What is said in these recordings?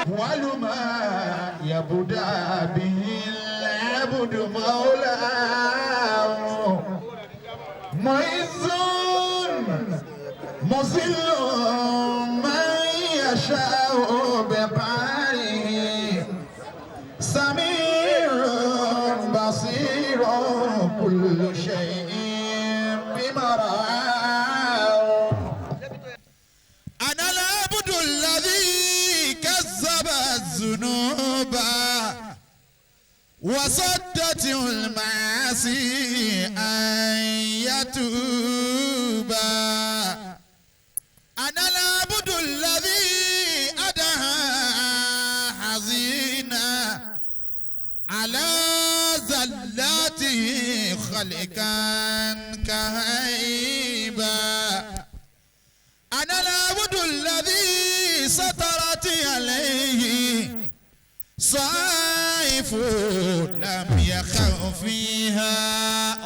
ولما يبدأ به العبد مولاه معز مذل من يشاء بقهره سميع بصير كل شيء بمرآه. أنا العبد الذي كذب الذنوب وصدته المعاصي أن يتوب. أنا العبد الذي أدعى حزينا على زلاته خلقا كهيبا. أنا العبد الذي سترت عليه صائف لم يخف فيها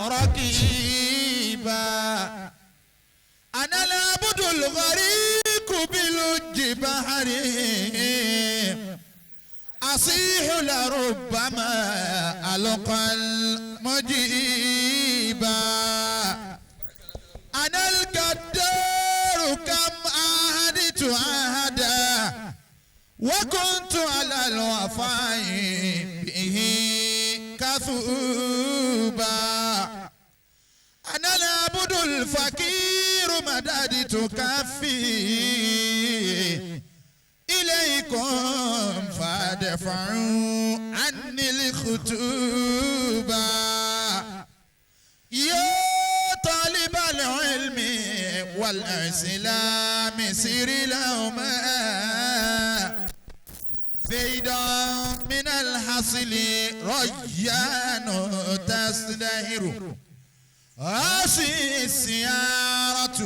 رقيبا. أنا العبد الغريق بلج بحره أصيح لربما ألقى المجيبا. أنا القدار كم عهدت عهدا وكنت على الوفاء به كثوبا. أنا العبد الفقير مددت كفي إليكم فادفعوا عني الخطوبة. يا طالب العلم والإسلام سير لهما فيدا من الحصل ريان تزدهر. هذه السيارة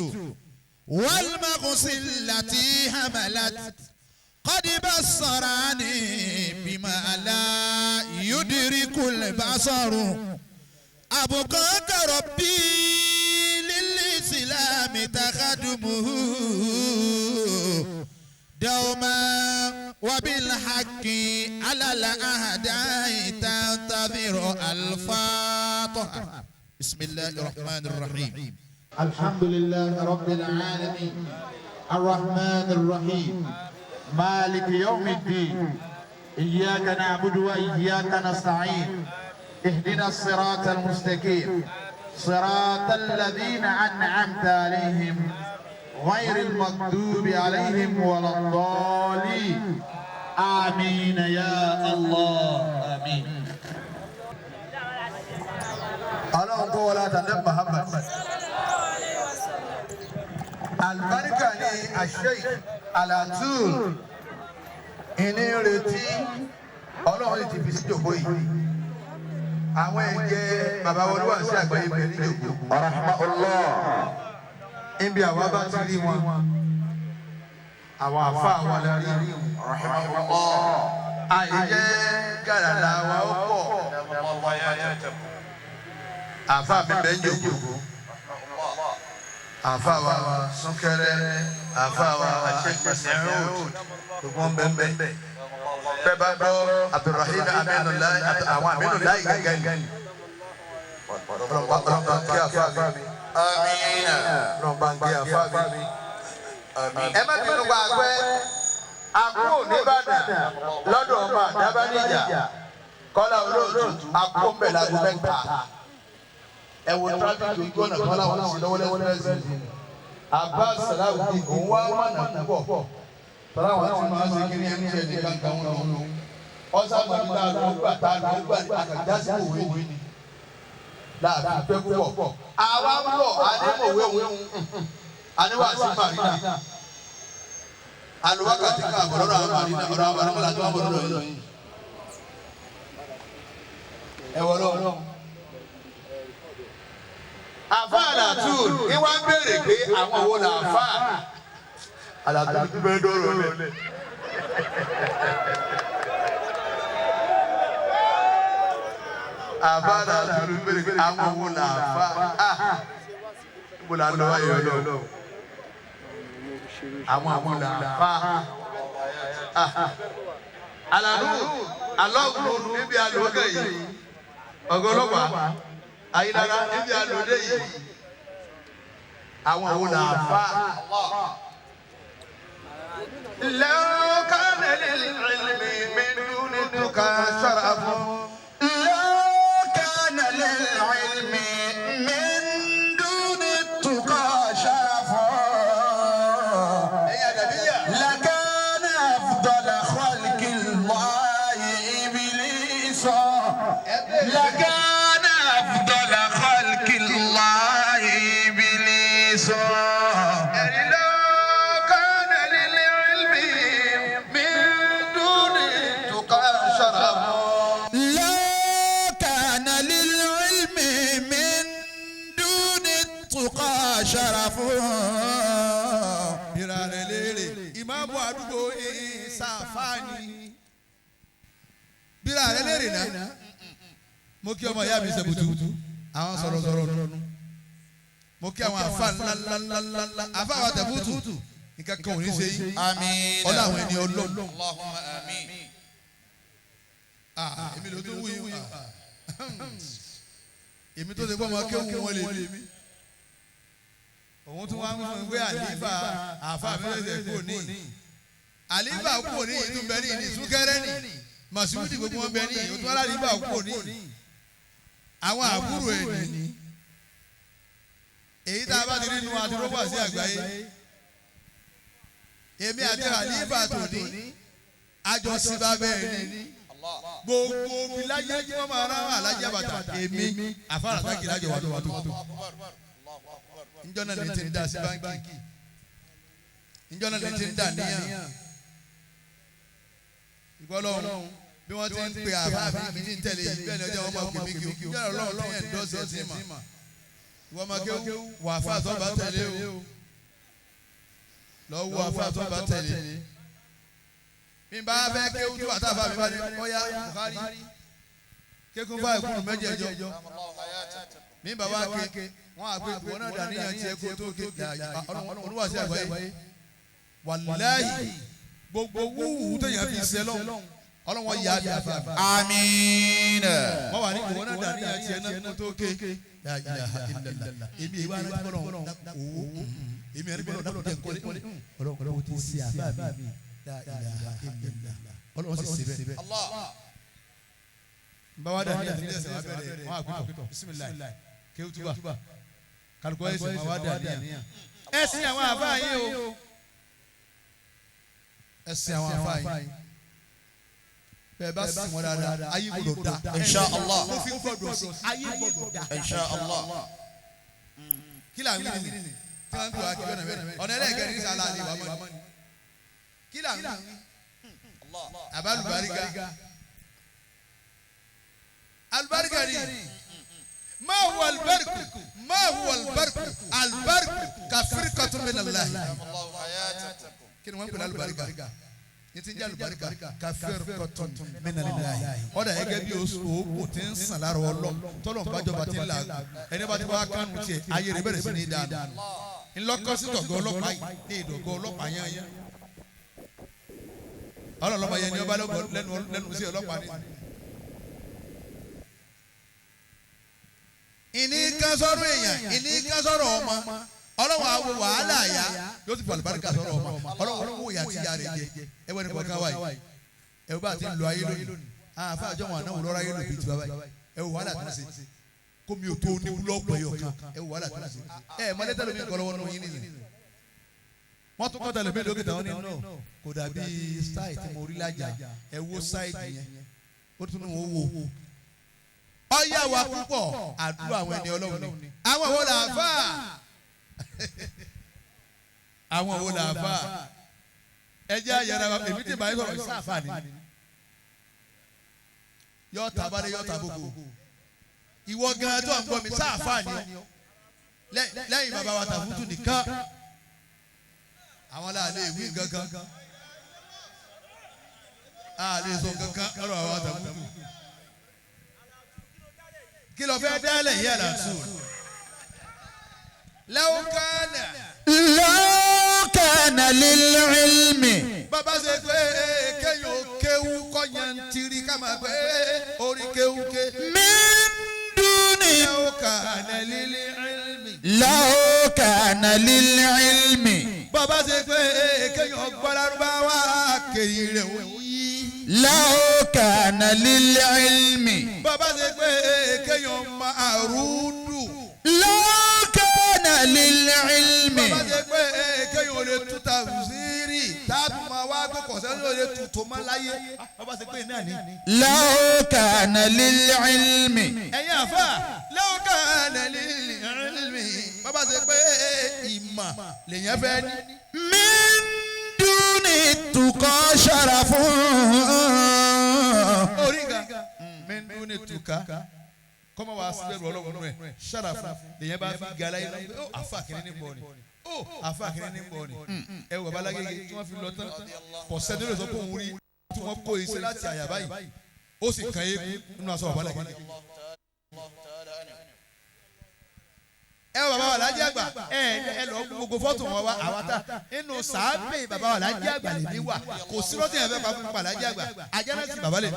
والمغسل التي حملت قد بصرني بما لا يدرك البصر. أبقاك ربي للإسلام تخدمه دوما وبالحق على الأعداء تنتظر الفاتحة. بسم الله الرحمن الرحيم. الحمد لله رب العالمين الرحمن الرحيم مالك يوم الدين إياك نعبد وإياك نستعين اهدنا الصراط المستقيم صراط الذين أنعمت عليهم غير المغضوب عليهم ولا الضالين آمين يا الله آمين. Ọlọ́run kó wọlé àtàlẹ́ Muhammad. Àlùbáríkà ni Sheikh Alatul ìní retí Ọlọ́run ti fi síjòkó yìí. Àwọn ẹ̀jẹ̀ bàbá wọn ló wà sí àgbáyé pẹ̀lú ìjòkó. Rahmatullah. Ibi àwa bá ti rí wọn, àwọn àfa àwọn la rí. Rahmatullah. Àìjẹ́ gàràlà wa ó pọ̀. Àfa mi bẹ́ẹ̀ ń jòkó. Àfa wa Súnkẹrẹ, àfa wa Sheikh Mas'ud, gbogbo wọn bẹ́ẹ̀ bẹ́ẹ̀. Bẹ́ẹ̀ bá gbọ́ Abdulrahim Aminulayi, àwọn Aminulayi gángan ni. Ọlọ́ba kí àfa mi. Amina. Ọlọ́ba kí àfa mi. Ẹ má bínú gba àgbẹ̀ àkó nìbàdàn lọ́dọ̀ ọmọ àdábánijà Kọ́lá Olóòtú àkó mbẹ̀ láago 3. Ẹ wo tíráfíkì ojú ọ̀nà kọ́lá wọn sí lọ́wọ́lọ́wọ́ lẹ́sìn. Abbas Salawudeen òun wá mọ̀nà púpọ̀. Tọ́lá wọn ti máa ń ṣe kiri MTN nìkan kan wọn lọ. Ọ̀sán àgbàdo tá a lọ gbà tá a lọ gbà àkàjá sí òwe ni. Láàbí pẹ́ púpọ̀. Àwa ń bọ̀ Adémọ̀wé òun Aníwàsí Marina. Àlùwákàtí kan àbọ̀ lọ́dọ̀ àwọn Marina ọ̀dọ̀ àwọn Marina láti wá bọ̀ lọ́dọ̀ yìí. Ẹ wọ lọ́wọ́. Àfa Alatul ní wá ń béèrè pé àwọn wo là àfa. Alatul ti bẹ́ẹ̀ dọ́rọ̀ lẹ̀. Àfa là tún bèrè àwọn wo là fa mo là lọ ayọ̀ lọ. Àwọn là fa. Alanu alọ́gùn níbi àlùkò yìí ọ̀gá ọlọ́pàá Ayílára níbi àlùdé yìí àwọn wo là fa. لو كان للعلم من دون التقى شرف لو كان للعلم من دون التقى شرف لكان أفضل خلق الله إبليس لكان أفضل خلق الله إبليس شرف bira rẹ léèrè ìmáàmù àdúgbò ìsàfáàní bira rẹ léèrè náà mo kí ọmọ ìyá mi sẹ̀bùtù àwọn sọ̀rọ̀sọ̀rọ̀ nù mo kí àwọn àfa ńláńláńláńlá àfa àwọn tẹ̀bùtù nǹkan kan ò ní ṣe yín àmín ọlọ́ àwọn ẹni ọlọ́ọ̀ Allahumma àmín. Èmi ló tún wí èmi tó ṣe kọ́ ọmọ kéwù wọn lè mí òun tún wá ń fún un pé àlífà àfa mi lè kú ní àlífà kú ní ìtún bẹ ní ìní súnkẹrẹ ní màsíwìdì gbogbo wọn bẹ ní ìtún wọn àlífà kú ní àwọn àbúrò ẹ̀ ní èyí tá a bá ti rí nu àti rọ́bà sí àgbáyé èmi àti àlífà tòní àjọsí bá bẹ́ẹ̀ ní gbogbo omi láyé kí wọ́n máa rán alájà bàtà èmi àfàràtàkì lájọ wà tó wà tó njọ́ náà ní ti ń dà sí báńkì njọ́ náà ní ti ń dà níyàn ìgbọ́lọ́hún bí wọ́n ti ń pè àbá mi kì í tẹ̀lé yìí bẹ́ẹ̀ ni ọjọ́ wọn máa pè mí kí o njọ́ náà lọ́wọ́ tí ẹ̀ ń dọ́sẹ̀ sí mà ìwọ máa ké wà fà tó bá tẹ̀lé o lọ́wọ́ wà fà tó bá tẹ̀lé mi bá fẹ́ kéwú tó àtàfà mi bá ní ọ̀yá Bukhari kékun fáì kúrú mẹ́jẹ̀ẹ̀jọ mi bá wá ké wọn àgbẹ̀ wọn náà dàníyàn tiẹ̀ kó tó ké olúwàsí àgbáyé wàláyì gbogbo wúwú téèyàn fi ṣe lọ́wọ́ ọlọ́wọ́n yà á bí afa. Àmín. Wọ́n wà ní ìwọ náà dàníyàn tiẹ̀ náà kó tó ké èmi ìwà rẹ̀ gbọ́dọ̀ owó èmi rẹ̀ gbọ́dọ̀ dàpọ̀ jẹ́ nkọ́lé ọlọ́wọ́n ti ṣe àfa mi ọlọ́wọ́n sì ṣe bẹ́ẹ̀. Báwa dàníyàn tiẹ̀ sẹ́ wà bẹ̀rẹ̀ wọn àgbẹ̀ bisimilayi kéwùtúbà kálukọ ẹsẹ máa wá dàníyàn ẹsìn àwọn àfa yín o ẹsìn àwọn àfa yín bẹ́ẹ̀ bá sìn wọn dáadáa ayé gbọ́dọ̀ dá Insha Allah. mo fi gbọ́dọ̀ sí ayé gbọ́dọ̀ dá Insha Allah. Kí là ń wí nìyí tí wọ́n ń pè wá kí ọ̀nà mẹ́rin ọ̀nà ẹlẹ́gẹ̀rin ní sàlá àlè wà mọ́ni kí là ń wí àbá alùbáríkà alùbáríkà ni. ما هو البرك ما هو البرك البرك كفرقة من الله kí ni wọ́n ń pè ní alùbáríkà ní ti ń jẹ́ alùbáríkà كفرقة من الله ọ̀dà gẹ́gẹ́ bí oògùn tí ń sàn lára ọlọ́ tọ́lọ̀ ń bájọba tí ń làágùn ẹni bá ti wá kánú tiẹ̀ ayé rẹ̀ bẹ̀rẹ̀ sí ní dànù ńlọkọ́sí tọ̀gọ́ ọlọ́pàá yìí ní ìdọ̀gọ́ ọlọ́pàá yányán ọlọ́lọ́pàá yẹn ni ọba lẹ́nu sí ọlọ́pàá ni. Ìní kan sọ̀rọ̀ èèyàn ìní kan sọ̀rọ̀ ọmọ ọlọ́wọ́ àwọ̀ wàhálà yá yóò ti fọ àlùbáríkà sọ̀rọ̀ ọmọ ọlọ́wọ́ wò yà tí ya rẹ̀ jẹ ẹ wọ́n ní kọ̀ọ̀kan wáyé ẹ wọ́n bá ti lọ ayé lónìí àfa àjọ wọn ànáwó lọ́rọ̀ ayé lónìí bíi ti bàbá yìí ẹ wò wàhálà tó ń ṣe kó mi ò tó ní búlọ́ọ̀kù ẹ̀yọ̀ kan ẹ wò wàhálà tó ń ṣe ẹ mọ́lẹ́tà lómi kọ́ lọ́wọ́ nù yín nìyẹn wọ́n tún kọ́ta lómi dókítà wọn ní nù kò dàbí sáì tí mo rí lájà ẹ wo sáì yẹn ó tún ní wọ́n wò ọyá wa púpọ̀ àdúrà àwọn ẹni ọlọ́run ni àwọn wo là fà àwọn wo là fà ẹ jẹ́ àyàrá wa èmi tí màá sọ̀rọ̀ ìsáfà ni yọ tabalẹ̀ yọ taboko ìwọ gan tó ń gbọ́ mi sáfà ni ọ lẹ́yìn bàbá wa Tàfútù nìkan àwọn làlẹ́ ìwé gangan àlè sọ gangan lọ́rọ̀ àwọn Tàfútù. Kí ló fẹ́ dálẹ̀ yìí àlàtù? Law kana. لو كان للعلم. Bàbá ṣe pé kéèyàn kéwú kọ́yantiri ká máa pé orí kéwú ké. من دون Law kana lil ilmi. لو كان للعلم. Bàbá ṣe pé kéèyàn gbọ́ Lárúbáwá kéyìn rẹ̀ ó yí. لو كان للعلم. Bàbá ṣe pé kéèyàn máa àrúdù. لو كان للعلم. Bàbá ṣe pé kéèyàn lè tú tàfsírì táàbù máa wá pé kọ̀sẹ́ ló lè tú tó mọ́ láyé. Bàbá ṣe pé náà ni. لو كان للعلم. Ẹ̀yin àfa law kana lil ilmi. Bàbá ṣe pé ìmọ̀ lèyàn fẹ́ ní. من دون التقى شرف. Orí nǹkan min duni tuka kọ́mọ wa síbẹ̀rù ọlọ́run rẹ̀ ṣàràfù lèyàn bá fi gala yìí lọ́wọ́ ó àfa kìíní ní bọ̀ ni, ó àfa kìíní ní bọ̀ ni. Ẹ wò babalágége tí wọ́n fi lọ tán, kò sẹ́ni ló sọ pé òun rí tí wọ́n kó iṣẹ́ láti àyà báyìí, ó sì kàn é nínú aṣọ babalágége. Ẹ wò bàbá wa lájẹ́ àgbà, ẹ lọ gbogbo fọ́tò wọn wá àwa ta inú sàábẹ̀ bàbá wa lájẹ́ àgbà lè ní wà kò sí lọ́tì yẹn fẹ́ pa fún bàbá lájẹ́ àgbà ajánásì bàbá lè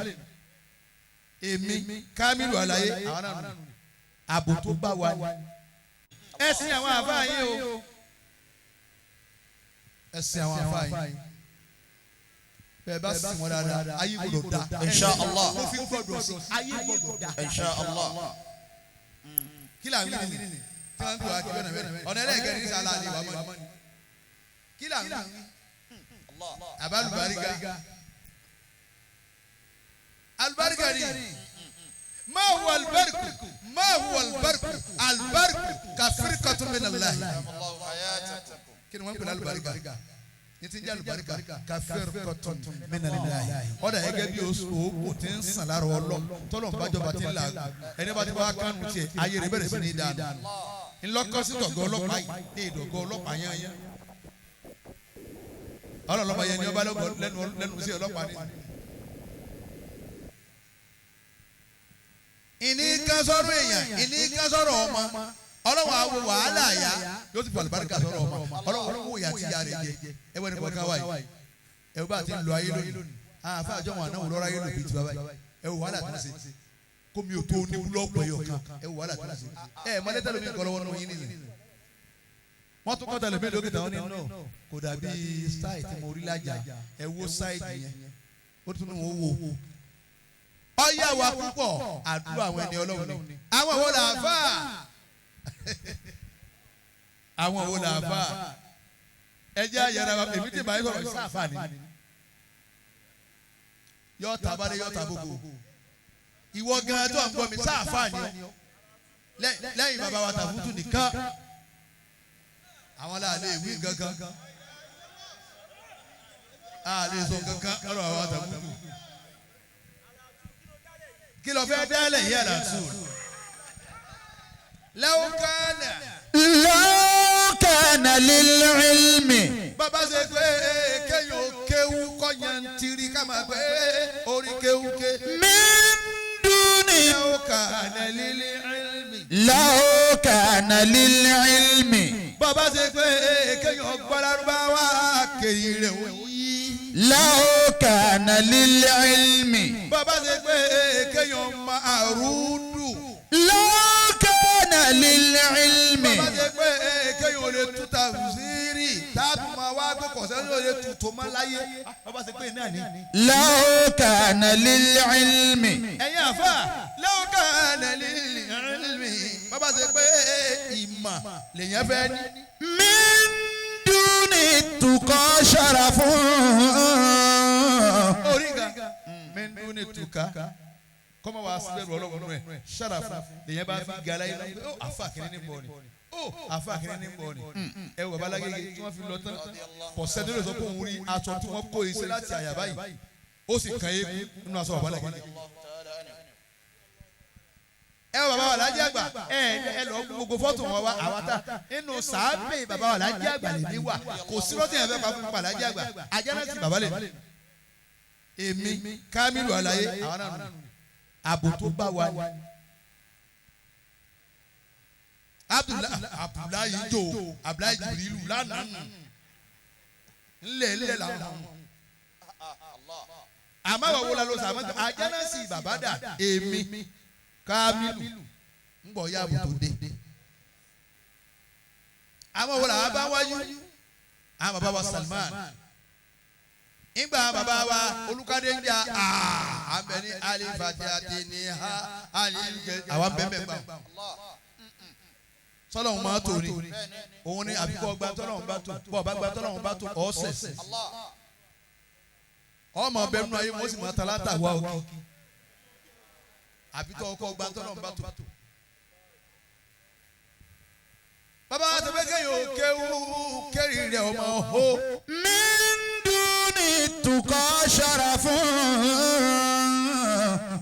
èmi Kamilu Alaye àwọn náà nù ààbò tó bá wa ni. Ẹ sin àwọn àfáà yín o, ẹ sin àwọn àfáà yín, bẹ́ẹ̀ bá sìn wọn dáadáa ayé gbọ́dọ̀ dá. Insha Allah. Mo fi gbọ́dọ̀ sí ayé gbọ́dọ̀ dá. Insha Allah. Kí là ń wí nìyí tí wọ́n ń pè wá kí bẹ́ẹ̀ bẹ́ẹ̀ ọ̀nà ẹlẹ́gẹ̀ẹ́ ní sàlá àlè wà mọ́ni. Kí là ń wí àbálùbáríkà alùbáríkà ni ma huwa albarku, ma huwa albarku, albarku kafirikatu minallahi. Kí ni wọ́n ń pè ní alùbáríkà? Ní ti ń jẹ́ alùbáríkà, kafirikatu minallahi, ọ̀dà gẹ́gẹ́ bí oṣù tí ń sàn lára ọlọ́ tọ́lọ̀ ń bájọba tí ń là ẹni bá ti wá kánú tiẹ̀ ayé rẹ̀ bẹ̀rẹ̀ sí ní dáa ńlọkọ́sí tọ̀gọ́ ọlọ́pàá yìí ní ìdọ̀gọ́ ọlọ́pàá yányán ọlọ́lọ́mọ yẹn ni ọba lẹ́nu sí ọlọ́pàá ni. Ìní kan sọ̀rọ̀ èèyàn, ìní kan sọ̀rọ̀ ọmọ, ọlọ́wọ́ àwọ wàhálà yá yóò ti fi àlùbáríkà sọ̀rọ̀ ọmọ, ọlọ́wọ́ wò yà tí ya rẹ̀ jẹ. Ẹ wẹ́n ní kọ̀ọ̀kan wáyé, ẹ bá ti ń lo ayé lónìí, àfa àjọ wọn ànáwó lọ́rọ̀ ayé lòbí ti bàbá yìí, ẹ wò wàhálà tó ń ṣe kó mi ò tó ní búlọ́ọ̀kù ẹ̀yọ̀ kan, ẹ wò wàhálà tó ń ṣe. Ẹ mọ́lẹ́tà lómi kọ́ lọ́wọ́ nù yín nìyẹn, wọ́n tún kọ́ta lómi dókítà wọn ní nù kò dàbí sáì tí mo rí lájà, ẹ wo sáì yẹn, ó tún wọ́n wò ọyá wa púpọ̀. Àdúrà àwọn ẹni ọlọ́run ni. Àwọn wo là fà? Àwọn wo là fà? Ẹ jẹ́ àyàrá wa, èmi tí màá sọ̀rọ̀ sáfà ni. Yọ tabalẹ̀ yọ taboko. Ìwọ gan tó ń gbọ́ mi sáfà ni ọ. Lẹ́yìn bàbá wa Tàfútù nìkan. Àwọn làlẹ́ ìwé gangan. A lè sọ kankan lọ́rọ̀ bàbá wa Tàfútù. Kí ló fẹ́ dálẹ̀ yìí àlàtù? Law kana. لو كان للعلم. Bàbá ṣe pé kéèyàn kéwú kọ́yantiri ká máa pé orí kéwú ké. من دون Law kana lil ilmi. لو كان للعلم. Bàbá ṣe pé kéèyàn gbọ́ Lárúbáwá kéyìn rẹ̀ ó yí. لو كان للعلم. Bàbá ṣe pé kéèyàn máa àrúdù. لو كان للعلم. Bàbá ṣe pé kéèyàn lè tú tàfsírì táàbù máa wá pé kọ̀sẹ́ ló lè tú tó mọ́ láyé. Bàbá ṣe pé náà ni. لو كان للعلم. Ẹ̀yin àfa law kana lil ilmi. Bàbá ṣe pé ìmọ̀ lèyàn fẹ́ ní. من دون التقى شرف. Orí nǹkan min duni tuka kọ́mọ wa síbẹ̀rù ọlọ́run rẹ̀ ṣàràfù lèyàn bá fi gala yìí lọ́wọ́ ó àfa kìíní ní bọ̀ ni, ó àfa kìíní ní bọ̀ ni. Ẹ wò babalágége tí wọ́n fi lọ tán, kò sẹ́ni ló sọ pé òun rí aṣọ tí wọ́n kó iṣẹ́ láti àyà báyìí, ó sì kàn é nínú aṣọ babalágége. Ẹ wò bàbá wa lájẹ́ àgbà, ẹ lọ gbogbo fọ́tò wọn wá àwa ta inú sàábẹ̀ bàbá wa lájẹ́ àgbà lè ní wà kò sí lọ́tì yẹn fẹ́ pa fún bàbá lájẹ́ àgbà ajánásì bàbá lè èmi Kamilu Alaye àwọn náà nù ààbò tó bá wa ni. Abdullahi jo Abdullahi Jibrilu lánàá ńlẹ̀ ńlẹ̀ làwọn. Àmọ́ àwọn wo la lọ sàmọ́ àjánásì bàbá dà èmi Kámílù ń bọ̀ yá àbùtò dé. Àwọn wo làwọn bá wáyú? Àwọn bàbá wa Salman. Ìgbà bàbá wa Olùkádé ń jà àbẹ ní alifatiati ní ha alifẹ àwọn bẹ́ẹ̀ bẹ́ẹ̀ gbà. Sọlọ́hún máa tó ni òun ni àbíkọ́ gba tọ́lọ́hún bá tó bọ́ọ̀ bá gba tọ́lọ́hún bá tó ọ̀sẹ̀ ọmọ bẹ́ẹ̀ nínú ayé wọ́n sì máa talátà wá òkè àbíkọ́ ọkọ̀ gba tọ́lọ́hún bá tó. Bàbá wa sọ pé kéèyàn ò kéwú kéré rẹ̀ ọmọ hó. من دون التقى شرف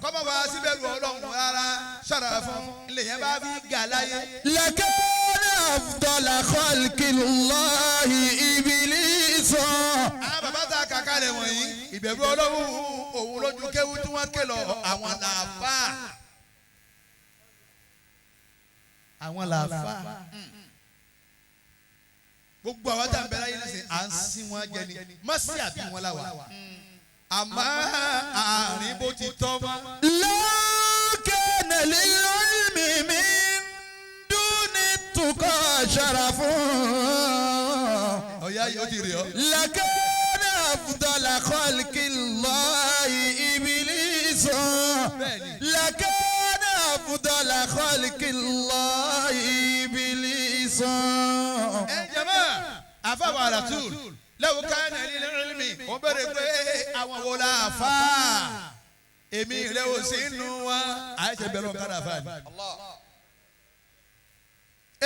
Kọ́mọ wa síbẹ̀rù Ọlọ́run rárá ṣọ̀rọ̀ fún ilé yẹn bá fi gà láyé. لكان أفضل خلق الله إبليس. Àwọn bàbá tá a kàkà rẹ̀ wọ̀nyí ìbẹ̀rù Ọlọ́run òun lójú kéwú tí wọ́n ké lọ àwọn làáfà. Àwọn làáfà. Gbogbo àwọn tá à ń bẹ láyé nísìnyí à ń sin wọn jẹ ni má sí àbí wọn láwa. Àmọ́ àárín bó ti tọ́ mọ́. لو كان للعلم من دون التقى شرف Ọ̀ya yìí ó ti rè ọ́. لكان أفضل خلق الله إبليس. لكان أفضل خلق الله إبليس. Ẹ jama àfàwọn àràtúl lẹ́wọ̀ káyọ̀ ní ilmi ó bẹ̀rẹ̀ pé àwọn wo la fà èmi rẹ̀ ò sí nù wọn. Àyẹ̀sẹ̀ bẹ̀rẹ̀ ọ̀kadà àfà ni.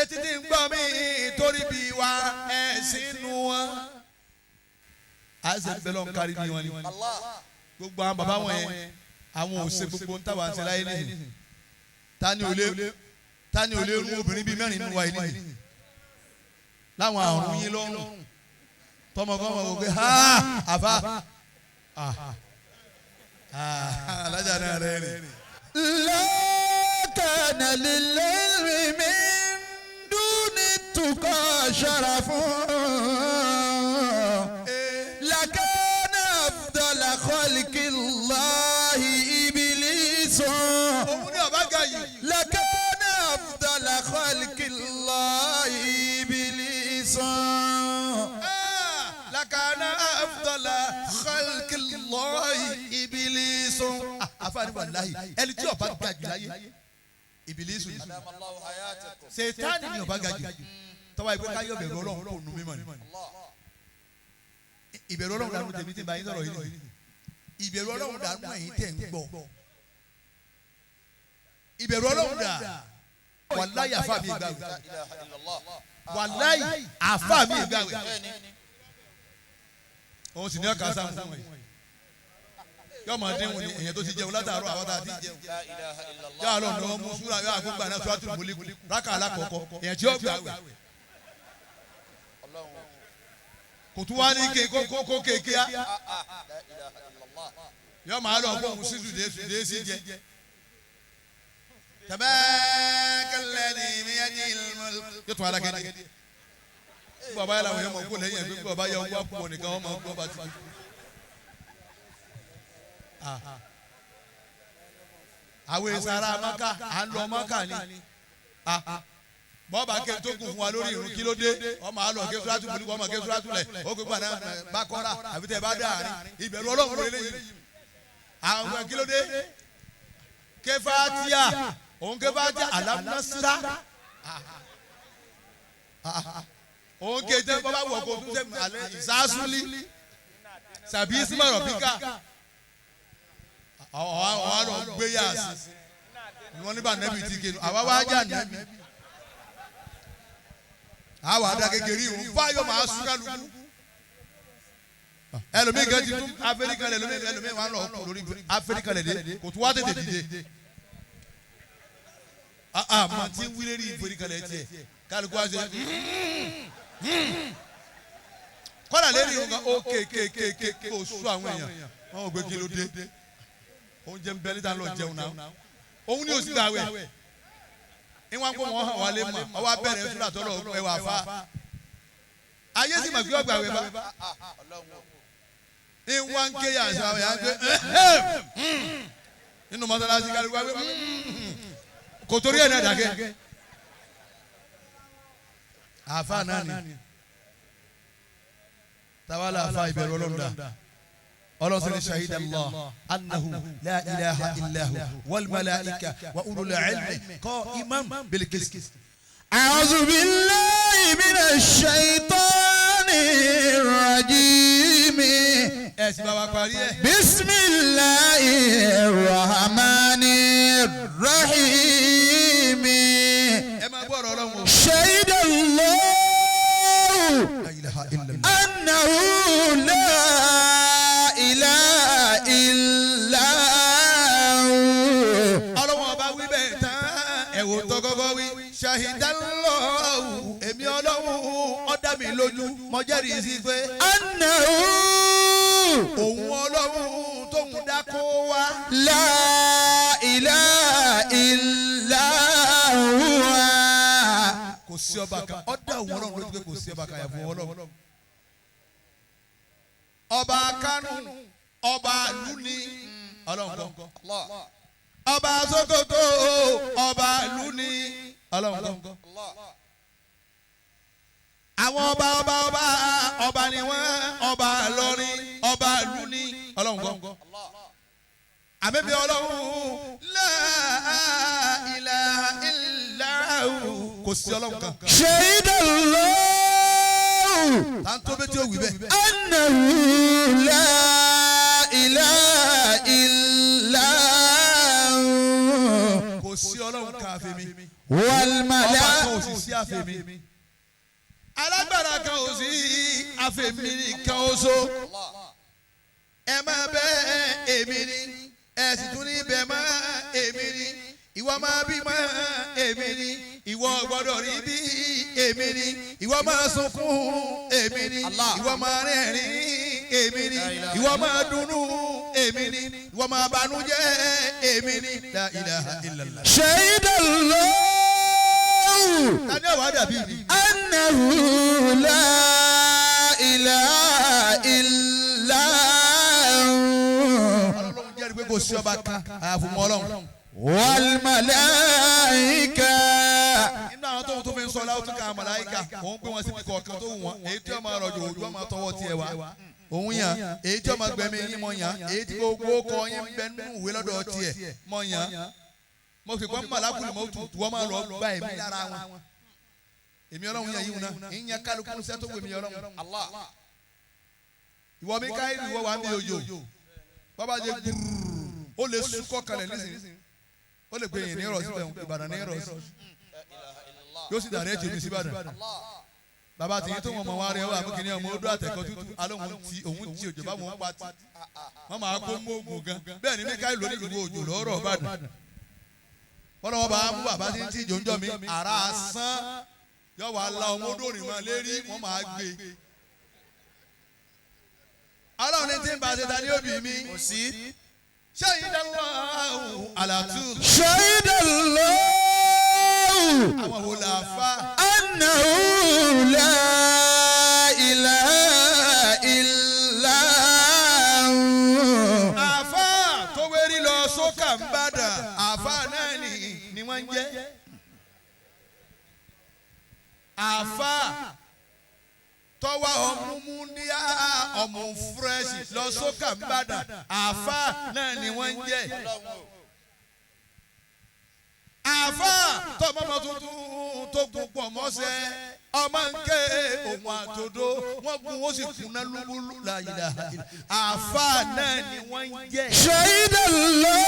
Etí tí ń gbọ́ mi torí bí wa ẹ̀ sí nù wọn. Àyẹ̀sẹ̀ bẹ̀rẹ̀ ọ̀kadà bí wọn ni. Gbogbo àwọn bàbá wọn yẹn àwọn ò ṣe gbogbo ń tàwa ṣe láyé nìyí. Tani ò lè rún obìnrin bíi mẹ́rin nínú wa yìí nìyí láwọn àrùn yín lọ́rùn tọmọkọmọ wò pé ha àfa alájà náà rẹ rìn. لو كان للعلم من دون التقى شرف لكان أفضل خلق الله إبليس. Òun ní ọba ga yìí. لكان أفضل خلق الله إبليس. Lakana afdala khalqillahi ibilisu. Afaani wàláhi ẹni tí ọba ga jù láyé ibilisu ni. Sèétánì ni ọba ga jù. Tọ́wá ìpè káyọ̀ bẹ̀rù Ọlọ́run kò nu mímọ́ ni. Ìbẹ̀rù Ọlọ́run dànù tèmi tí ń bá yín sọ̀rọ̀ yìí. Ìbẹ̀rù Ọlọ́run dànù ẹ̀yin tẹ̀ ń gbọ́. Ìbẹ̀rù Ọlọ́run dà wàláyé àfa mi ìgbàwé. Wàláyé àfa mi ìgbàwé. Òun sì ní ọkà sáwọn yìí. Yóò máa dín wọn ni èèyàn tó ti jẹun látàárọ̀ àwọn tá a ti jẹun. Yóò lọ nà ọmú súra yóò àgbógbà náà suratul Mulk rákà alákọ̀ọ́kọ́ èèyàn tí ó gbàwé. Kò tún wá ní ké kó kéèké á. Yóò máa lọ kó òun sí sùdé sùdé sí jẹ. Tabaarakalladhi biyadihil mulk. Yóò tún ara kéde. Bàbá yàrá wọn yóò mọ̀ kó lẹ́yìn ẹ̀gbẹ́ bàbá yà wọ́n kú wọn nìkan wọ́n máa gbọ́ bá ti. Àwọn èsì ara Maka à ń lọ Maka ni. Bọ́ọ̀bà ké tó kù fún wa lórí irun kí ló dé? Ọmọ àlọ́ ké sùràtù múlùkù ọmọ ké sùràtù lẹ̀ ó gbé gbàdá bá kọ́ra àbí tẹ̀ bá dáàrin ìbẹ̀rù Ọlọ́run lé lẹ́yìn. Àwọn kí ló dé? Ké Fátíà òun ké Fátíà alámúnásírá. Òun ké tẹ́ bọ́bá wọ̀ kó tún sẹ́mi alẹ́ ìsásúlí sàbí símọ̀rọ̀ bíkà. Ọ̀hún lọ gbé yà sí. Wọ́n ní bá nẹ́bí ti kéwòn àwa wá jà nẹ́bí. Àwọn àdá kékeré ìhun fáyọ̀ máa sún kálukú. Ẹlòmíì kan ti tún Áfíríkà lẹ̀ ẹlòmíì wà lọ kú lórí Áfíríkà lẹ̀ dé kò tún wá tètè dìde. Àmọ́ tí ń wílé rí ìforíkà lẹ̀ tiẹ̀ kálukú wá ṣe kọ́lá lẹ́nu ìhun kan ó kékékéké kó sú àwọn èèyàn wọn ò gbé kí ló dé oúnjẹ ń bẹ níta lọ jẹun náà òun ni ó sì gbààwẹ̀. Ìwọ̀n kó wọn hàn wá lé mọ̀ ọwọ́ abẹ́rẹ́ sùúrà tọ́lọ̀ ẹwà fa. Ayé sì mọ̀ kí wọ́n gbàgbé bá. Ìwọ̀n ń ké yà sọ àwọn yà ń gbé nínú mọ́sálásí kálukú wá gbé kò torí ẹ̀ náà dàgẹ́. Àfa náà ni tawala afa ìbẹ̀rù Ọlọ́run dà. Ọlọ́run sọ shahida Allah annahu la ilaha illahu wal malaika wa ulul ilmi qa'iman bil qist. أعوذ بالله من الشيطان الرجيم Ẹ sì bá wa parí ẹ̀. بسم الله الرحمن الرحيم Ẹ máa gbọ́ ọ̀rọ̀ Ọlọ́run o. شهد الله La ilaha illallah. أنه لا إله إلا هو Ọlọ́run ọba wí bẹ́ẹ̀ tán ẹ̀wò tó kọ́kọ́ wí shahidallahu èmi Ọlọ́run ó dá mi lójú mo jẹ́rìí sí pé أنه òun Ọlọ́run tóun dá kó wá. لا إله إلا هو Kò sí ọba kan ó dá òun Ọlọ́run lójú pé kò sí ọba kan àyàfó Ọlọ́run. Ọba Kánò ọba ìlú ni Ọlọ́run kọ́. Ọba Sókótó ọba ìlú ni Ọlọ́run kọ́. Àwọn ọba ọba ọba ọba ni wọ́n ọba Ìlọrin ọba ìlú ni Ọlọ́run kọ́. Àmẹ́bí Ọlọ́run la ilaha illa hu kò sí Ọlọ́run kan. شهد الله Tá n tó bẹ́ẹ̀ tí ó wí bẹ́ẹ̀. أنه لا إله إلا هو Kò sí Ọlọ́run kan àfẹ́mi. Ọba kan ò والملائكة sì sí àfẹ́mi. Alágbára kan ò sí àfẹ́mi nìkan oṣó. Ẹ máa bẹ́ èmi ni ẹ sì tún ní bẹ́ẹ̀ mọ́ èmi ni ìwọ máa bí mọ́ èmi ni ìwọ gbọ́dọ̀ rí bí èmi ni ìwọ máa sunkún èmi ni ìwọ máa rẹ́rìn èmi ni ìwọ máa dunnú èmi ni ìwọ máa banújẹ́ èmi ni la ilaha illallah. شهد الله Ta ni ọ̀wá dàbí mi? أنه لا إله إلا هو Ọlọ́run jẹ́rìí pé kò sí ọba kan àyàfò mọ́ Ọlọ́run. والملائكة Inú àwọn tóun tó fi ń sọ láwùjọ tó ka màláíkà òun gbé wọn síbi kọ̀ọ̀kan tó wù wọ́n èyí tí wọ́n máa rọ̀jò òjò máa tọwọ́ tiẹ̀ wá. Òun yàn èyí tí wọ́n máa gbẹ̀mí yín mọ̀ yàn èyí tí gbogbo kọ yín bẹ nínú ìwé lọ́dọ̀ tiẹ̀ mọ̀ yàn. Mo sì gbọ́n màlákùlù mọ́ tù wọ́n máa lọ gba ẹ̀mí lára wọn. Èmi Ọlọ́run yàn yín náà ìyẹn kálukú sẹ́ tó wù mí Ọlọ́run. Ìwọ mi ká ìlú ìwọ wà ń bí òjò. Bàbá jẹ gbúrúrú ó lè sukọ̀ kalẹ̀ nísìnyí. Ó lè gbé yìnyín ní ìrọ̀sí bẹ́ẹ̀ Ìbàdàn ní ìrọ̀sí yóò sì dàrẹ́ jù mí sí Ìbàdàn. Bàbá tìyín tó wọn mọ wọn rẹ wà mú kínní ọmọ odó àtẹkọ tútù alóhùn ti òun ti òjò bá wọn pa ti wọn máa kó mógùn gan bẹ́ẹ̀ ni Míkáílì lónìí ìwé òjò lọ́rọ̀ Ìbàdàn. Bọ́lá bá mú bàbá tí ń tí ìjọ ń jọ mi ara sán yọ wà la ọmọ odó rìn mọ́ lérí wọ́n máa gbé. Ọlọ́run ní tí ń bá ṣe ta ní òbí mi. Ṣé ìdánwò àlàtú شهد الله àwọn wo là fà? أنه لا إله إلا هو Àfà tó wérí lọ sókà ń bàdàn àfà náà ni wọ́n ń jẹ́. Àfà tọ́wá ọmú mú ní ọmú fúrẹ́ṣì lọ sókà ń bàdàn àfà náà ni wọ́n ń jẹ́. Àfà tọmọmọ tuntun tó gun pọ̀ mọ́sẹ̀ ọmọ ń ké òun àtòdó wọ́n gun ó sì kúnná lúbúlú la ilaha illa. Àfà náà ni wọ́n ń jẹ́. شهد الله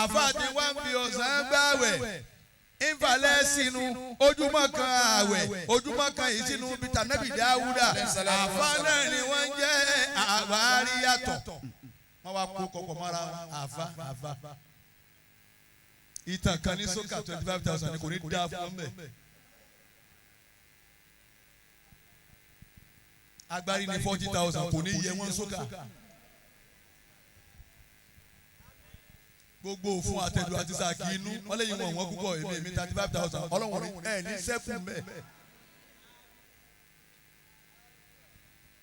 Àfà tí wọ́n ń fi ọ̀sán gbàwẹ̀ ìfàlẹ̀ sínú ojúmọ́ kan àwẹ̀ ojúmọ́ kan yìí sínú bíta nẹ́bì dáwúdà àfà náà ni wọ́n ń jẹ́ àwárí yàtọ̀ wọ́n wá kó kọ̀kọ̀ mọ́ra àfà àfà ìtàn kan ní sókà 25,000 ni kò ní dáa fún ọmọ ẹ̀. Agbárí ní 40,000 kò ní yẹ wọ́n sókà. Gbogbo òfun àtẹ̀dù àti sàkí inú wọ́n lè yín wọ̀n púpọ̀ èmi 35,000 ọlọ́wọ́n ẹ̀ ní sẹ́kù mẹ́.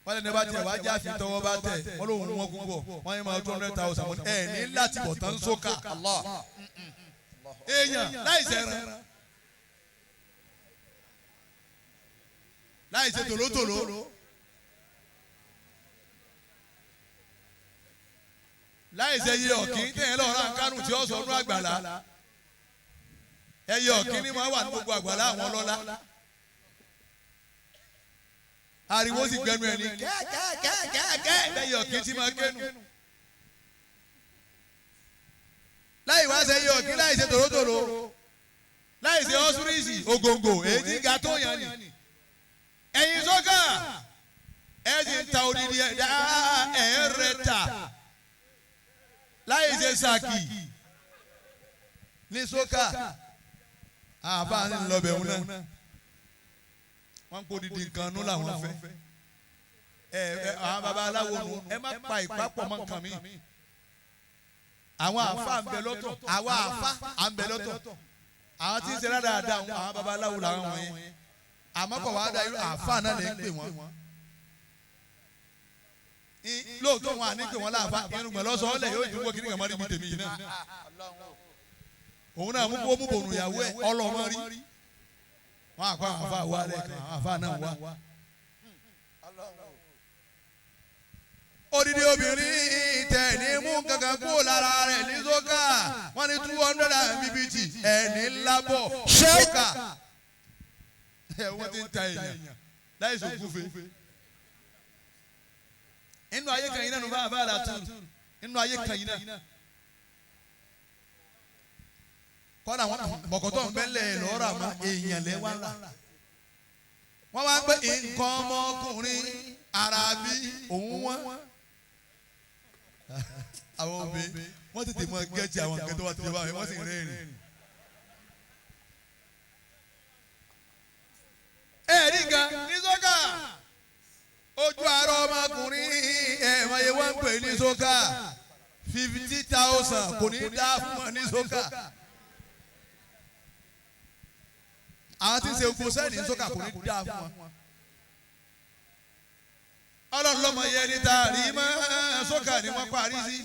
Wọ́n lè ní bá tiẹ̀ wá já fi tọwọ́ bá tẹ̀ wọ́n lóun wọ́n púpọ̀ wọ́n yín máa 200,000 ẹ̀ ní láti bọ̀ tán sókà. Èèyàn láì sẹ́ran láì ṣe tòlótòló láì ṣe iye ọ̀kín tẹ̀yìn lọ́ọ́ ra nkánú tí ó sọ ọdún àgbàlá ẹyẹ ọ̀kín ni wọ́n wà ní gbogbo àgbàlá àwọn ọlọ́lá ariwo sì gbẹnu ẹni kẹ́kẹ́kẹ́kẹ́ ẹyẹ ọ̀kín tí máa kẹ́nu láì wá ṣe iye ọ̀kín láì ṣe tòlótòló láì ṣe ọ́súrìsì ògòǹgò èyí tí ga tó yàn ni ẹ̀yin sọ́kà ẹ̀ sì ń ta odidi ẹ̀ ẹ̀ rẹ̀ ta láì ṣe sàkì ní sọ́kà àbá ń lọ bẹ̀rù náà wọ́n ń kó odidi nǹkan nú làwọn fẹ́ ẹ ẹ àwọn babaláwo nù ẹ má pa ìpapọ̀ mọ́ nǹkan mi àwọn àfa ń bẹ lọ́tọ̀ àwọn àfa à ń bẹ lọ́tọ̀ àwọn tí ń ṣe dáadáa àwọn babaláwo làwọn wọ̀nyẹn àmọ́ kọ̀ wá da irú àfa náà lè ń pè wọ́n lóòótọ́ wọn àní pè wọ́n láàfa irùngbọ̀n lọ́sọ̀ọ́ lẹ̀ yóò dúró kí ni kàmá rí bi tèmi yìí náà òun náà mú kó mú bòrùn ìyàwó ẹ̀ ọlọ́mọ rí wọn àkọ́ àwọn àfa wa lẹ́ẹ̀kan àwọn àfa náà wá. Odidi obìnrin tẹ̀ ní mú kankan kúrò lára rẹ̀ ní sókà wọ́n ní 250 ẹ̀ ní lábọ̀ sókà ẹ wọ́n ti ń ta èèyàn láì sògúfe inú ayé kan yìí náà nù bá la tún inú ayé kan yìí náà kọ́nà mọ̀kọ́tọ̀ ń bẹ́lẹ̀ lọ́rọ̀ àmọ́ èèyàn lẹ́ wá rà wọ́n wá pé nǹkan ọmọkùnrin ara bí òun wọ́n àwọn obìnrin wọ́n tètè mọ gẹ́tì àwọn nǹkan tó wà tètè báyìí wọ́n sì ń rẹ́rìn. Ẹ̀rí gan ní sọ́kà ojú ara ọmọkùnrin ẹ̀ẹ́mọye wọ́n ń pè ní sọ́kà 50,000 kò ní dá fún ọ ní sọ́kà. Àwọn tí ń ṣe ogun sẹ́ni ní sọ́kà kò ní dá fún ọ. Ọlọ́run lọ́mọ yẹn ní taari mọ́ sọ́kà ni wọ́n parí sí.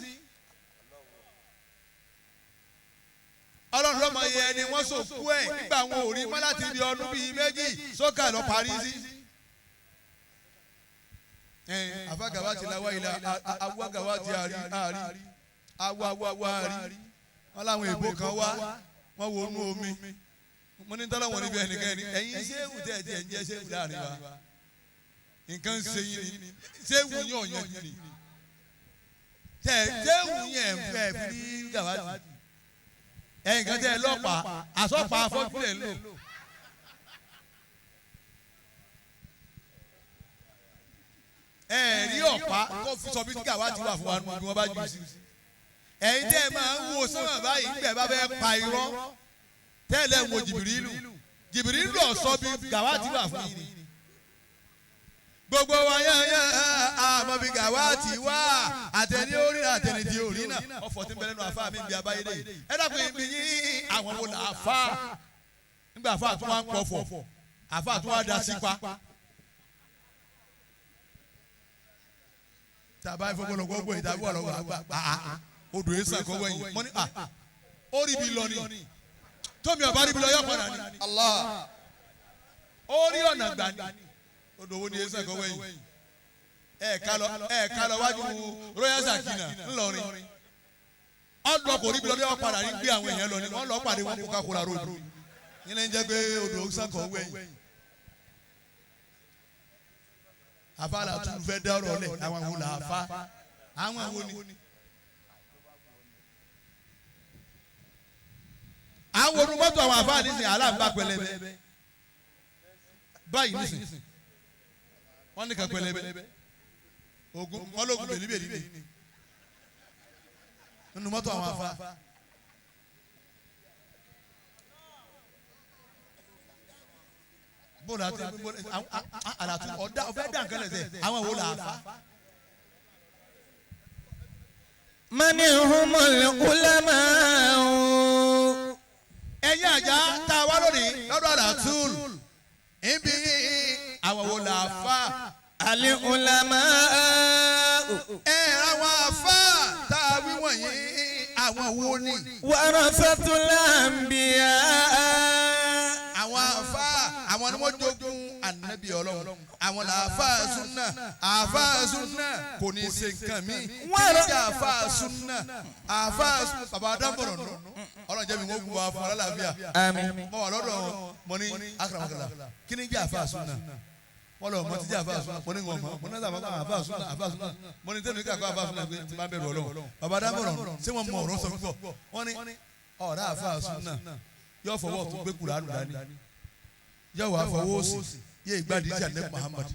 Ọlọ́run lọ́mọ yẹn ni wọ́n sòkú ẹ̀ nígbà wọn ò rí mọ́ láti ibi ọdún bíi méjì sọ́kà lọ parí sí. Àfàgàwá ti la wá ilà awágàwá ti àrí àrí awáwáwá àrí wọn láwọn èèbó kan wá wọn wo inú omi mo ní tọ́lá wọn níbi ẹnikẹ́ni ẹ̀yin ṣéwù tẹ̀ ẹ̀ ń jẹ́ ṣéwù láàrin wa nǹkan ṣe yín ni ṣéwù yín ọ̀yàn ni tẹ̀ ṣéwù yín ẹ̀ fẹ́ fi gàwá ẹ̀yin kan tẹ́ ẹ lọ́pàá àsọ̀pá afọ́júlẹ̀ ń lò. Ẹ rí ọ̀pá kó sọ bí gàwá ti wà fún wa nù bí wọ́n bá jù sí. Ẹ̀yin tẹ́ ẹ máa ń wo sọ́mọ̀ báyìí nígbà bá fẹ́ pa irọ́ tẹ́lẹ̀ ń wo jìbìrìlù jìbìrìlù ọ̀sọ́ bí gàwá ti wà fún yín ni. Gbogbo wa yányán àmọ́ bí gàwá ti wá àtẹni orí náà àtẹni tí orí náà ọ̀fọ̀ tí ń bẹ lẹ́nu àfa mi ń bí abáyé lé ẹ dákun ibi yín àwọn wo là á fa nígbà àfa tó wá ń pọ̀fọ̀ àfa tó wá da sí pa. Tàbá ìfọwọ́lọ́gbọ́ gbọ́ ìtàbí wà lọ́wọ́ àgbà odò yìí sàn kọ́wọ́ yìí mọ́ni à ó rí ibi lọ ni tómi ọ̀bá rí ibi lọ yọ padà ni ó rí ọ̀nà gbà ni odò wo ni yìí sàn kọ́wọ́ yìí ẹ ká lọ wájú Royal Sakina ńlọrin ọdún ọkọ̀ rí ibi lọ yọ padà ní gbé àwọn èèyàn lọ ni wọ́n lọ pàdé wọn Coca-Cola road yín lẹ́yìn jẹ́ pé odò sàn kọ́wọ́ yìí àfa la tún fẹ́ dárò lẹ̀ àwọn wo là á fa àwọn wo ni. Àwọn olùmọ́tò àwọn àfa nísìnyí aláǹbá pẹlẹbẹ báyìí nísìnyí wọ́n ní kan pẹlẹbẹ ogun wọ́n lóògùn bèlíbèlí ni nínú mọ́tò àwọn àfa. Bóòlù àti àlàtú ọ̀dà ọ̀fẹ́ dà nǹkan lẹ̀sẹ̀ àwọn wo là á fa. من هم العلماء Ẹ̀yin àjà tá a wá lónìí lọ́dọ̀ àdàtúl níbi àwọn wo là fà. العلماء Ẹ àwọn àfà tá a wí wọ̀nyí àwọn wo ni. ورثة الأنبياء Àwọn àfà àwọn ni wọ́n jogún ànábì Ọlọ́run. Àwọn là àfà súnà. Àfà súnà kò ní í ṣe nǹkan mi. Kí ni jẹ́ àfà súnà? Àfà súnà bàbá Adámbọ̀rọ̀ nù. Ọlọ́run jẹ́ mi wọ́n gùn wá fún alálàáfíà. آمين Mo wà lọ́dọ̀ wọn, mo ní akaramakala kí ni jẹ́ àfà súnà? Wọ́n lọ mọ ti jẹ́ àfà súnà. Mo ní wọn mọ̀, mo ní sábà kọ́ àfà súnà, àfà súnà. Mo ní tẹ́lẹ̀ kíkà kọ́ àfà súnà pé tí máa bẹ̀rù Ọlọ́run. Bàbá Adámbọ̀rọ̀ nù, ṣé wọ́n mọ ọ̀rọ̀ sọ púpọ̀? Wọ́n ní ọ̀rá àfà súnà yóò fọwọ́ tó gbé Kùránì dání, yóò wá fọwọ́ òsì yé ìgbàdí sí àlẹ́ Muhammad.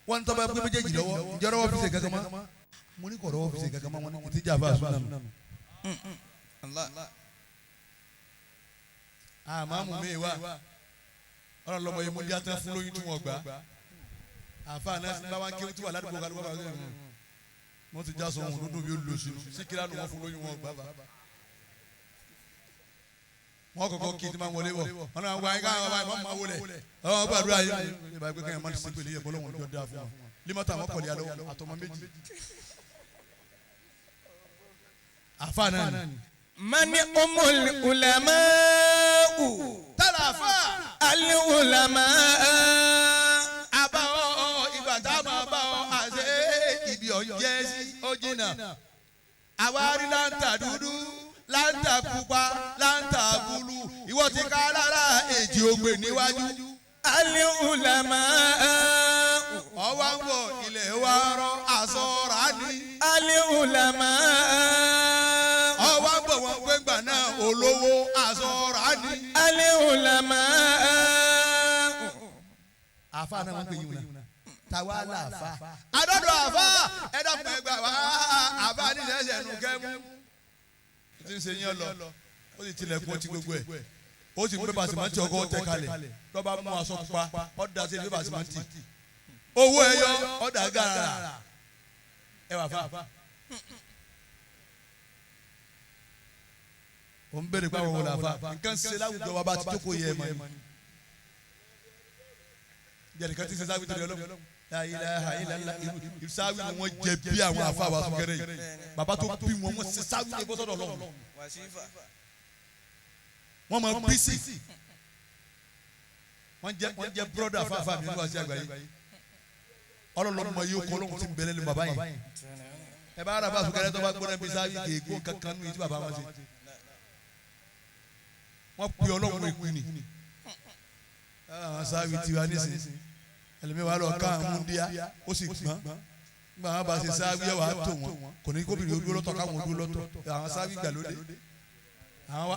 Wọ́n ní tọ́ba pé méjèèjì lọ́wọ́, ǹjẹ́ ọ̀rọ̀ fi ṣe kankan mọ́? Mo ní kọ̀rọ̀ fi ṣe kankan mọ́, wọ́n ní ti jẹ́ àfà súnà nù. Àmọ́ mú mi wá ọlọ́lọ́mọ yìí mú díẹ̀ tán fún lóyún tí wọ́n gbà. Àfa náà sì bá wá kí tí wà ládùúgbò kálukú bá wà wọ́n ti já sọ ohun dúdú bí ó lò sínú síkírá ni wọ́n fún lóyún wọn gbà bá. Wọ́n kọ́kọ́ kí tí máa wọlé wọ̀ wọ́n náà wá ká àwọn báyìí wọ́n máa wọlé ọlọ́wọ́n gbàdúrà yìí ìbá gbé kẹ́hìn máa ti sèpèlè yẹ bọ́lọ́wọ́n ló dáa fún wọn límọ́tà àwọn kọ̀lẹ́ alọ́ àtọmọ méjì. Àfa náà ni. من هم العلماء Tálà àfa. العلماء Àbá ọ ìgbà tá a máa bá ọ àṣẹ ibi ọ̀jẹ́ sí ó jìnnà. Àwa rí láǹtà dúdú, láǹtà pupa, láǹtà búlù. Ìwọ ti ká lára èjì ògbè níwájú. العلماء Ọwá ń wọ̀ ilẹ̀ wa rọ aṣọ rà ní. العلماء Ọwá ń bọ̀ wọ́n pé gbà náà olówó aṣọ rà ní. العلماء Àfa náà wọ́n pè yín wọn. Tàwa làfa. Adọ́dọ̀ àfa ẹ dàpọ̀ ẹgbà wá àfa níṣẹ́ṣẹ́ nu kẹ́mú. Ó ti ń ṣe yín lọ, ó sì tilẹ̀kùn ó ti gbogbo ẹ̀. Ó sì ń pépà sìmọ́ntì ọkọ̀ tẹ kalẹ̀. Lọ́ba mú aṣọ pupa, ó da sí pépà sìmọ́ntì. Owó ẹyọ, ó dà gàrà. Ẹ wà fà. Ó ń béèrè pé àwọn wò làfa. Nǹkan ṣe láwùjọ wa bá ti jókòó yẹ ẹ mọ̀ ni jẹnìkan ti ṣe sáwì torí Ọlọ́run la ilaha illallah irú sáwì ni wọ́n jẹ bí àwọn afa wa súnkẹrẹ yìí bàbá tó bí wọn wọ́n ṣe sáwì ní bọ́sọ̀dọ̀ Ọlọ́run wọ́n mọ bísí wọ́n jẹ búrọ́dà fáfá mi níwájú sí àgbáyé Ọlọ́run mọ yóò kọ́ Ọlọ́run ti bẹ̀rẹ̀ ní bàbá yẹn ẹ bá ara bá súnkẹrẹ tó bá gbọ́dọ̀ bí sáwì kéèkó kankan nù yìí tí bàbá wọn ṣe wọ́n pe Ọlọ́run èkú ni àwọn sáwì tiwa nísìnyí ẹlẹmi wa lọ ká àwọn múndíá ó sì gbọ́n nígbà wọn bá ṣe sáwì ẹ̀ wà á tó wọn kò ní kóbìnrin ojú lọ́tọ̀ káwọn ojú lọ́tọ̀ àwọn sáwì gbàlódé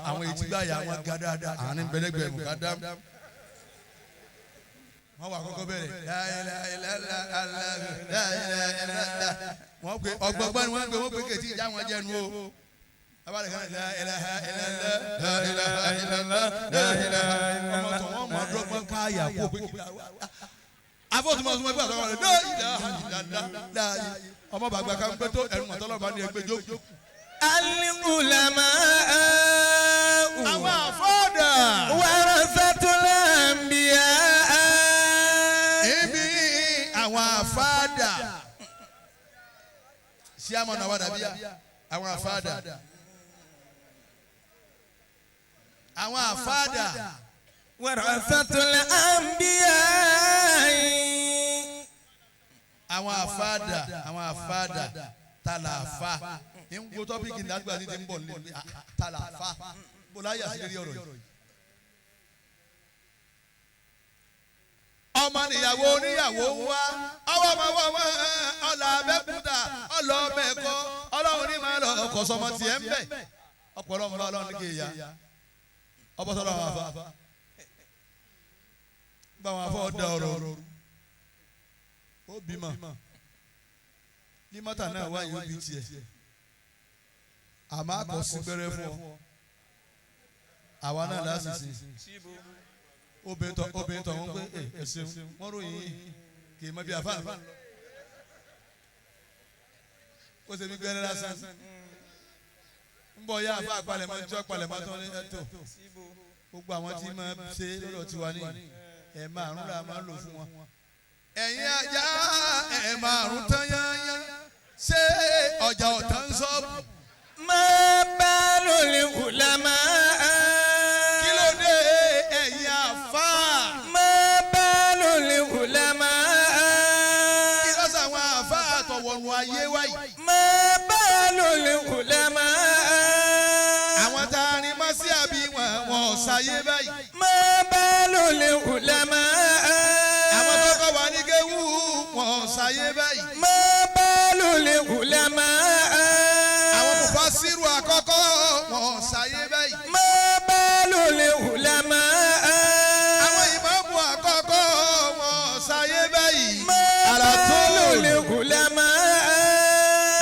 àwọn etí gbà yà àwọn ga dáadáa àwọn ní bẹlẹgbẹ mùkádàm wọn wà kọ́kọ́ bẹ̀rẹ̀ wọn pe ọgbọgbọn ni wọn pe wọn pe kẹtí ìjà wọn jẹnu o abalẹ kan la ilaha illallah la ilaha illallah la ilaha illallah ọmọ tó wọn mọ dọ́gbọ́n káyà kó pé kí afọ́sùmọ̀sùmọ̀ bí àtọ́wọ́ rẹ̀ láìláà ọmọ bàgbà kan pé tó ẹnu ọ̀tọ́lọ́ba ní ẹgbẹ́ jókòó. العلماء Àwọn àfọ́dà. ورثة الأنبياء Ibi àwọn àfáàdà. Ṣé àmọ́ náà wà dàbíyà? Àwọn àfáàdà. Àwọn àfáàdà. ورثة الأنبياء Àwọn àfáàdà. Àwọn àfáàdà. Tala àfá. Ń wo tọ́pìkì ní àgbà tí ti ń bọ̀ nílé. Tala àfá. Bọ́lá yà sí lórí ọ̀rọ̀ yìí. Ọmọ níyàwó oníyàwó ń wá ọwọ́ ọmọ wọ́n wọ́n ọlọ abẹ́kúta ọlọ ọmọ ẹ̀kọ́ ọlọ́run ní máa lọ ọkọ̀ sọmọ tiẹ̀ ń bẹ̀ ọ̀pọ̀lọpọ̀ ọmọ ọlọ́run ní kì í ya ọbọ̀ sọ̀rọ̀ àwọn afa bá àwọn afọ ọ̀dà ọ̀rọ̀ rú ó bímọ límọ́tà náà wáyé ó bí tiẹ̀ àmọ́ àkọsí gbẹrẹ fún ọ àwa náà lásìsì obìnrin tọ̀ wọ́n pé ẹ ṣeun wọ́n ròyìn kì í mọ bí àfa lọ. Ó ṣe mí gbẹ́rẹ́ lásán. Ń bọ̀ yá àfa àpalẹ̀mọ́ tí wọ́n palẹ̀mọ́ tó ní ẹ̀tọ́. Gbogbo àwọn tí máa ṣe lọ́dọ̀ tiwa ní ẹ̀ márùn la máa lò fún wọn. Ẹ̀yin ajá ẹ̀ márùn tán yányá. Ṣé ọjà ọ̀tá ń sọ́ọ̀bù? ما بال العلماء Kí ló dé ẹ̀yin àfa? ما بال العلماء Kí ló sọ àwọn àfa àtọ̀wọ̀nù ayé wáyé? ما بال العلماء Àwọn tá a rin mọ́ sí àbí wọn wọn ò sáyé báyìí. ما بال العلماء Àwọn tó kọ́ wa ní kéwú wọn ò sáyé báyìí. ما بال العلماء Àwọn mùfásírù àkọ́kọ́ wọn ò sáyé báyìí. ما بال العلماء Àwọn ìmáàmù àkọ́kọ́ wọn ò sáyé báyìí. ما بال Àlàtúlù. العلماء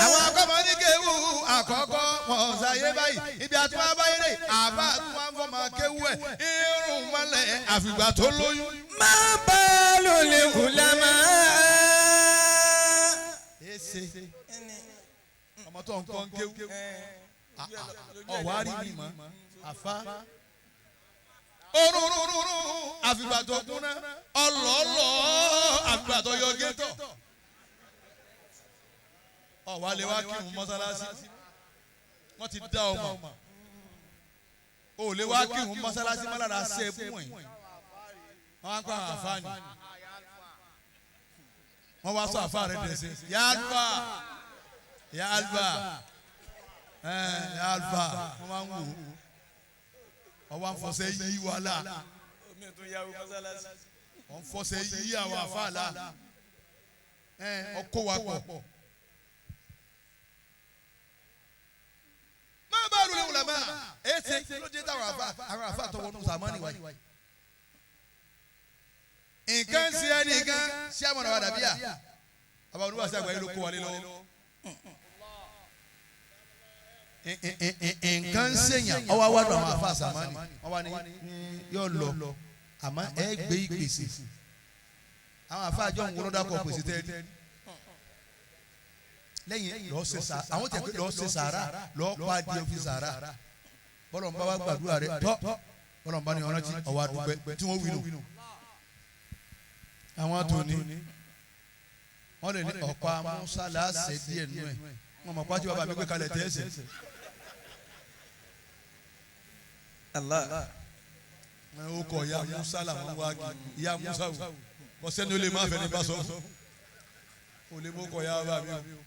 Àwọn akọ́mọ ní kéwú àkọ́kọ́ wọn ò sáyé báyìí. Ibi àtúwá báyìí rè àbá àtúwá ń fọmọ kéwú ẹ̀ irun mọ́lẹ̀ àfìgbà tó lóyún. ما بال العلماء Èsè ọmọ tó ń kọ́ ń kéwú. Ọ̀wárí mi mọ́ àfa. Orúurú àfìgbà tó kúnná ọlọ́ọ̀lọ́ àfìgbà tó yọ gétọ̀. Ọ̀wá lè wá kírun mọ́sálásí. Wọ́n ti dá ọmọ. O lè wá kírun mọ́sálásí mọ́ lára ṣe é fún wọ̀nyí. Wọ́n á kọ́ àwọn àfáàní. Wọ́n wá sọ àfáà rẹ̀ dẹ̀sẹ̀. Yá Alfa! Ya Alfa! Ẹ Ya Alfa! Wọ́n máa ń wò ó. Wọ́n wá ń fọṣẹ yí wa la. Wọ́n ń fọṣẹ yí àwọn àfáà la. Ẹ ọkọ wa pọ̀. Má bá rúlé wùlẹ̀ mọ́. Èsì ló dé táwọn àfáà àwọn àfáà tó wọnú sàmánì wáyé. Nǹkan ṣe ẹnìkan ṣé àmọ̀nà wa dàbí à. Àbá olúwa sí àgbáyé ló kó wa lé lọ́wọ́. Nǹkan ṣèyàn ọwọ́ awádùn àwọn àfa sàmánì wọ́n wá ní yóò lọ àmọ́ ẹ gbé ìpèsè àwọn àfa àjọ ń wọ́n dákọ̀ pèsè tẹ́rí lẹ́yìn lọ́ọ́ ṣe sàrà àwọn tẹ̀ pé lọ́ọ́ ṣe sàrà lọ́ọ́ pa adìẹ fi sàrà bọ́lọ̀ ń bá wa gbàdúrà rẹ tọ́ bọ́lọ̀ ń bá ní ọ̀rọ̀ tí ọwọ́ adúpẹ́ tí wọ́n wí nù. Àwọn tòní wọ́n lè ní ọ̀pá musa làásẹ̀ díẹ̀ nù ẹ̀ wọ́n mọ̀ pàtí bàbá mi gbé kalẹ̀ tẹ́sẹ̀. Allah. Ó kọ ya musa làwọn wá kí ya musa wò kò sẹ́ni ó lè má fẹ́ ní bá sọ fún ó lè mú kọ ya bá mi o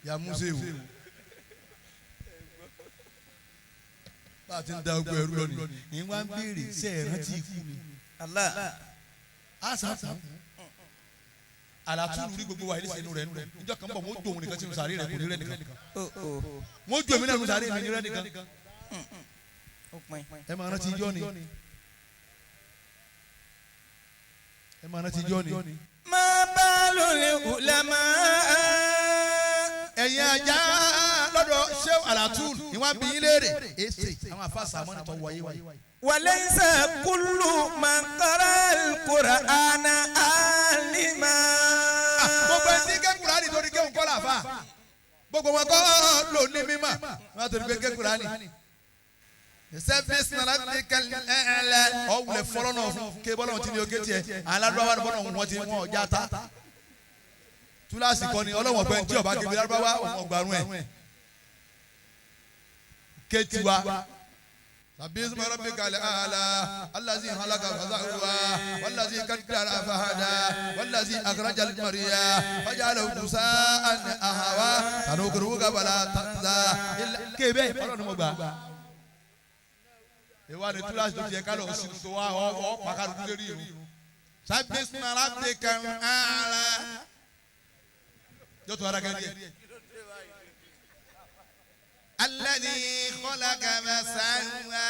ya musa wò bá a ti ń da ogun ẹrú lónìí ní wá ń béèrè ṣe é rántí ikú ni Allah. a sá fún àlàtúrú rí gbogbo wa ilé sínú rẹ̀ nù ìjọ kan bọ̀ wọ́n jó òun nìkan sínú sàárè rẹ̀ kò ní rẹ̀ nìkan Oh, oh. wọ́n jó èmi náà nínú sàárè mi ní rẹ̀ nìkan Ó pin. ẹ máa rántí ijọ́ ni ẹ máa rántí ijọ́ ni. ما بال العلماء ẹ̀yin ajá lọ́dọ̀ ṣéwù alatul ni wọ́n bí yín léèrè èsè àwọn afa sàmọ́nì tó wáyé wáyé. وليس كل من قرأ القرآن عالما gbogbo ẹni tí ké Kùránì torí kéwòn kọ́ làfà gbogbo wọn kọ́ ló ní mímọ̀ wọn torí pé ké Kùránì. sẹ́fíìsì náà ti kẹ́lẹ́ ọ̀wulẹ̀ fọlọ́ náà fún ké bọ́lá wọn ti ní oké tiẹ̀ aládùúgbò àwọn bọ́lá wọn ti wọn ọjà ta. Túláàsì kọ́ ni ọlọ́wọ̀n pẹ́ tí ọba kébí lárúbáwá òun ọgbàrún ẹ̀ ké tiwa. سبح اسم ربك الأعلى الذي خلق فسوى والذي قدر فهدى والذي أخرج المريا فجعله غثاء أحوى سنقرئك فلا تنسى إلا kébé ọlọ́run mo gbà. ìwà ni túláàsì tó ti yẹ ká lọ sí tó wá ọ pàkàrọ̀ lórí irun. سبح اسم ربك الأعلى yóò tó ara kẹ́ díẹ̀. الذي خلق فسوى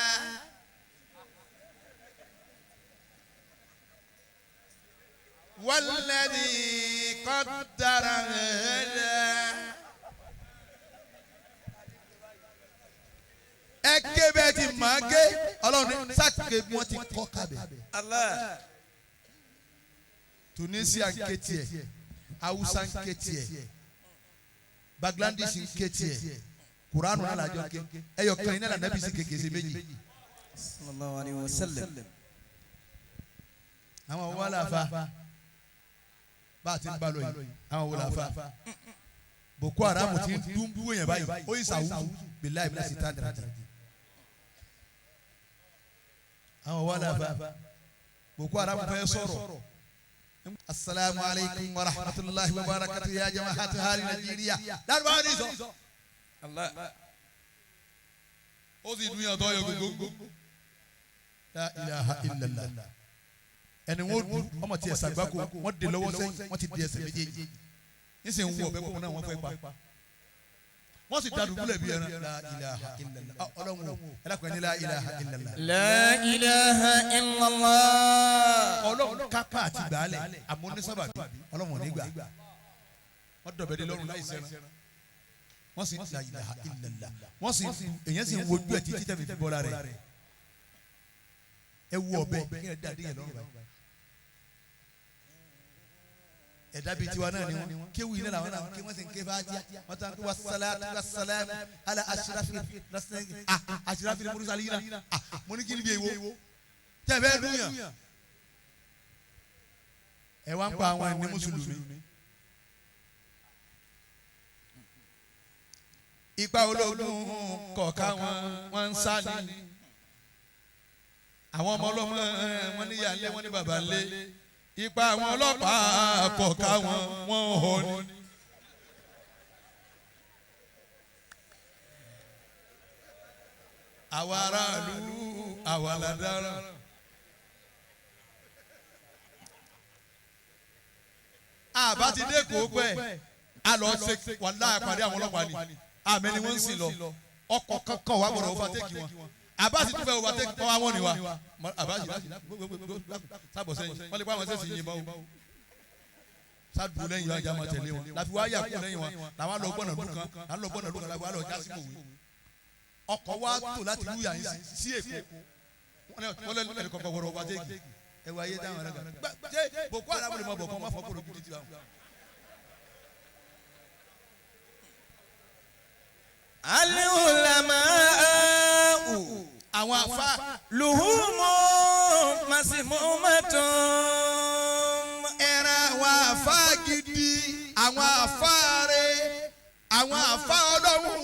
والذي قدر فهدى. Ẹ ké bẹ́ẹ̀ ti máa ké ọlọ́run ní sáké bí wọ́n ti kọ́ kábẹ̀. Allah. Tunisia ń ké tiẹ̀, Hausa ń ké tiẹ̀, Bangladesh ń ké tiẹ̀ Kuranu náà làjọ ké ẹyọ kan iná lànà bí sí kékeré sí méjì. Sallallahu alayhi wa sallam. Àwọn wo la fa bá a ti ń bá lọ yìí àwọn wo la fa Boko Haram ti ń dún bú yẹn báyìí ó yìí sàwùjú bilayi bila sita dara àwọn wo la fa Boko Haram fẹ́ sọ̀rọ̀. Asalaamu alaykum wa rahmatulahi wa barakatu ya jama'atu hali Nigeria. Lárúbáwá ni sọ. Ó sì dún yàtọ̀ yọ gbogbo. La ilaha illallah. Ẹni wọ́n dùn ọmọ tiẹ̀ sàgbákò wọ́n dè lọ́wọ́ sẹ́yìn wọ́n ti di ẹsẹ̀ méjèèjì. Nísìnyí ń wú ọ̀bẹ kóun náà wọ́n fẹ́ pa. Wọ́n sì dàdú búlẹ̀ bí ẹran. La ilaha illallah. Ọlọ́run o, ẹ dákun ẹni la ilaha illallah. La ilaha illallah. Ọlọ́run kápá àti gbàálẹ̀ àmọ́ ní sábàbí Ọlọ́run ò ní gbà. Wọ́n dọ̀bẹ̀ dé lọ́rùn láì sẹ́ran. Wọ́n sì la ilaha illallah. Wọ́n sì èyàn sì ń wojú ẹ̀ títí tẹ̀mí fi bọ́ra rẹ̀. Ẹ wú ọbẹ̀ kí ẹ dá adéyẹ lọ́rùn báyìí. Ẹ̀dá bíi tiwa náà ni wọ́n kéwù yìí náà làwọn náà ké wọ́n sì ń ké fàájà wọ́n tán kó wasalaatu wasalaam ala asirafi asirafi murusalina mo ní kí ni bí ewo tẹ́ bẹ́ẹ̀ dún yàn. Ẹ wá ń pa àwọn ẹni mùsùlùmí. Ipa ológun kọ̀ọ̀ká wọn ń sá ni. Àwọn ọmọ ọlọ́mọ wọn ní ìyá lé wọn ní bàbá lé. Ipa àwọn ọlọ́pàá kọ̀ọ̀ká wọn wọ́n họ ni. Àwa aráàlú àwa la dára. Àbá ti dé kó pẹ́ a lọ ṣe wàhálà àpàdé àwọn ọlọ́pàá ni àmì ni wọ́n ń sìn lọ ọkọ̀ kankan wà gbọ́dọ̀ overtake wọn. Àbá sì tún fẹ́ overtake kọ́ àwọn ni wa àbá sì sábọ̀ sẹ́yìn wọ́n lè pa àwọn sẹ́sì yìnbọn o sádùú lẹ́yìn wọn jàmọ̀ tẹ̀lé wọn láfi wá yà kú lẹ́yìn wọn làwọn lọ gbọ́nà lùkàn làwọn lọ gbọ́nà lùkàn làwọn lọ jásí mòwe ọkọ̀ wa tó láti wúyà yín sí Èkó wọ́n lẹ́nu ẹ̀rọ kọ̀ọ̀kan wọ̀rọ̀ overtake ẹ wọ ayé dáhùn rẹ gan Boko Haram lè mọ bọ̀ kọ́ má fọ́ kó lójú títí wa. Al-ulama'u. Àwọn afa. Luhumu masimumatun. Ẹran àwọn afa gidi, àwọn afa rẹ̀, àwọn afa ọlọ́run,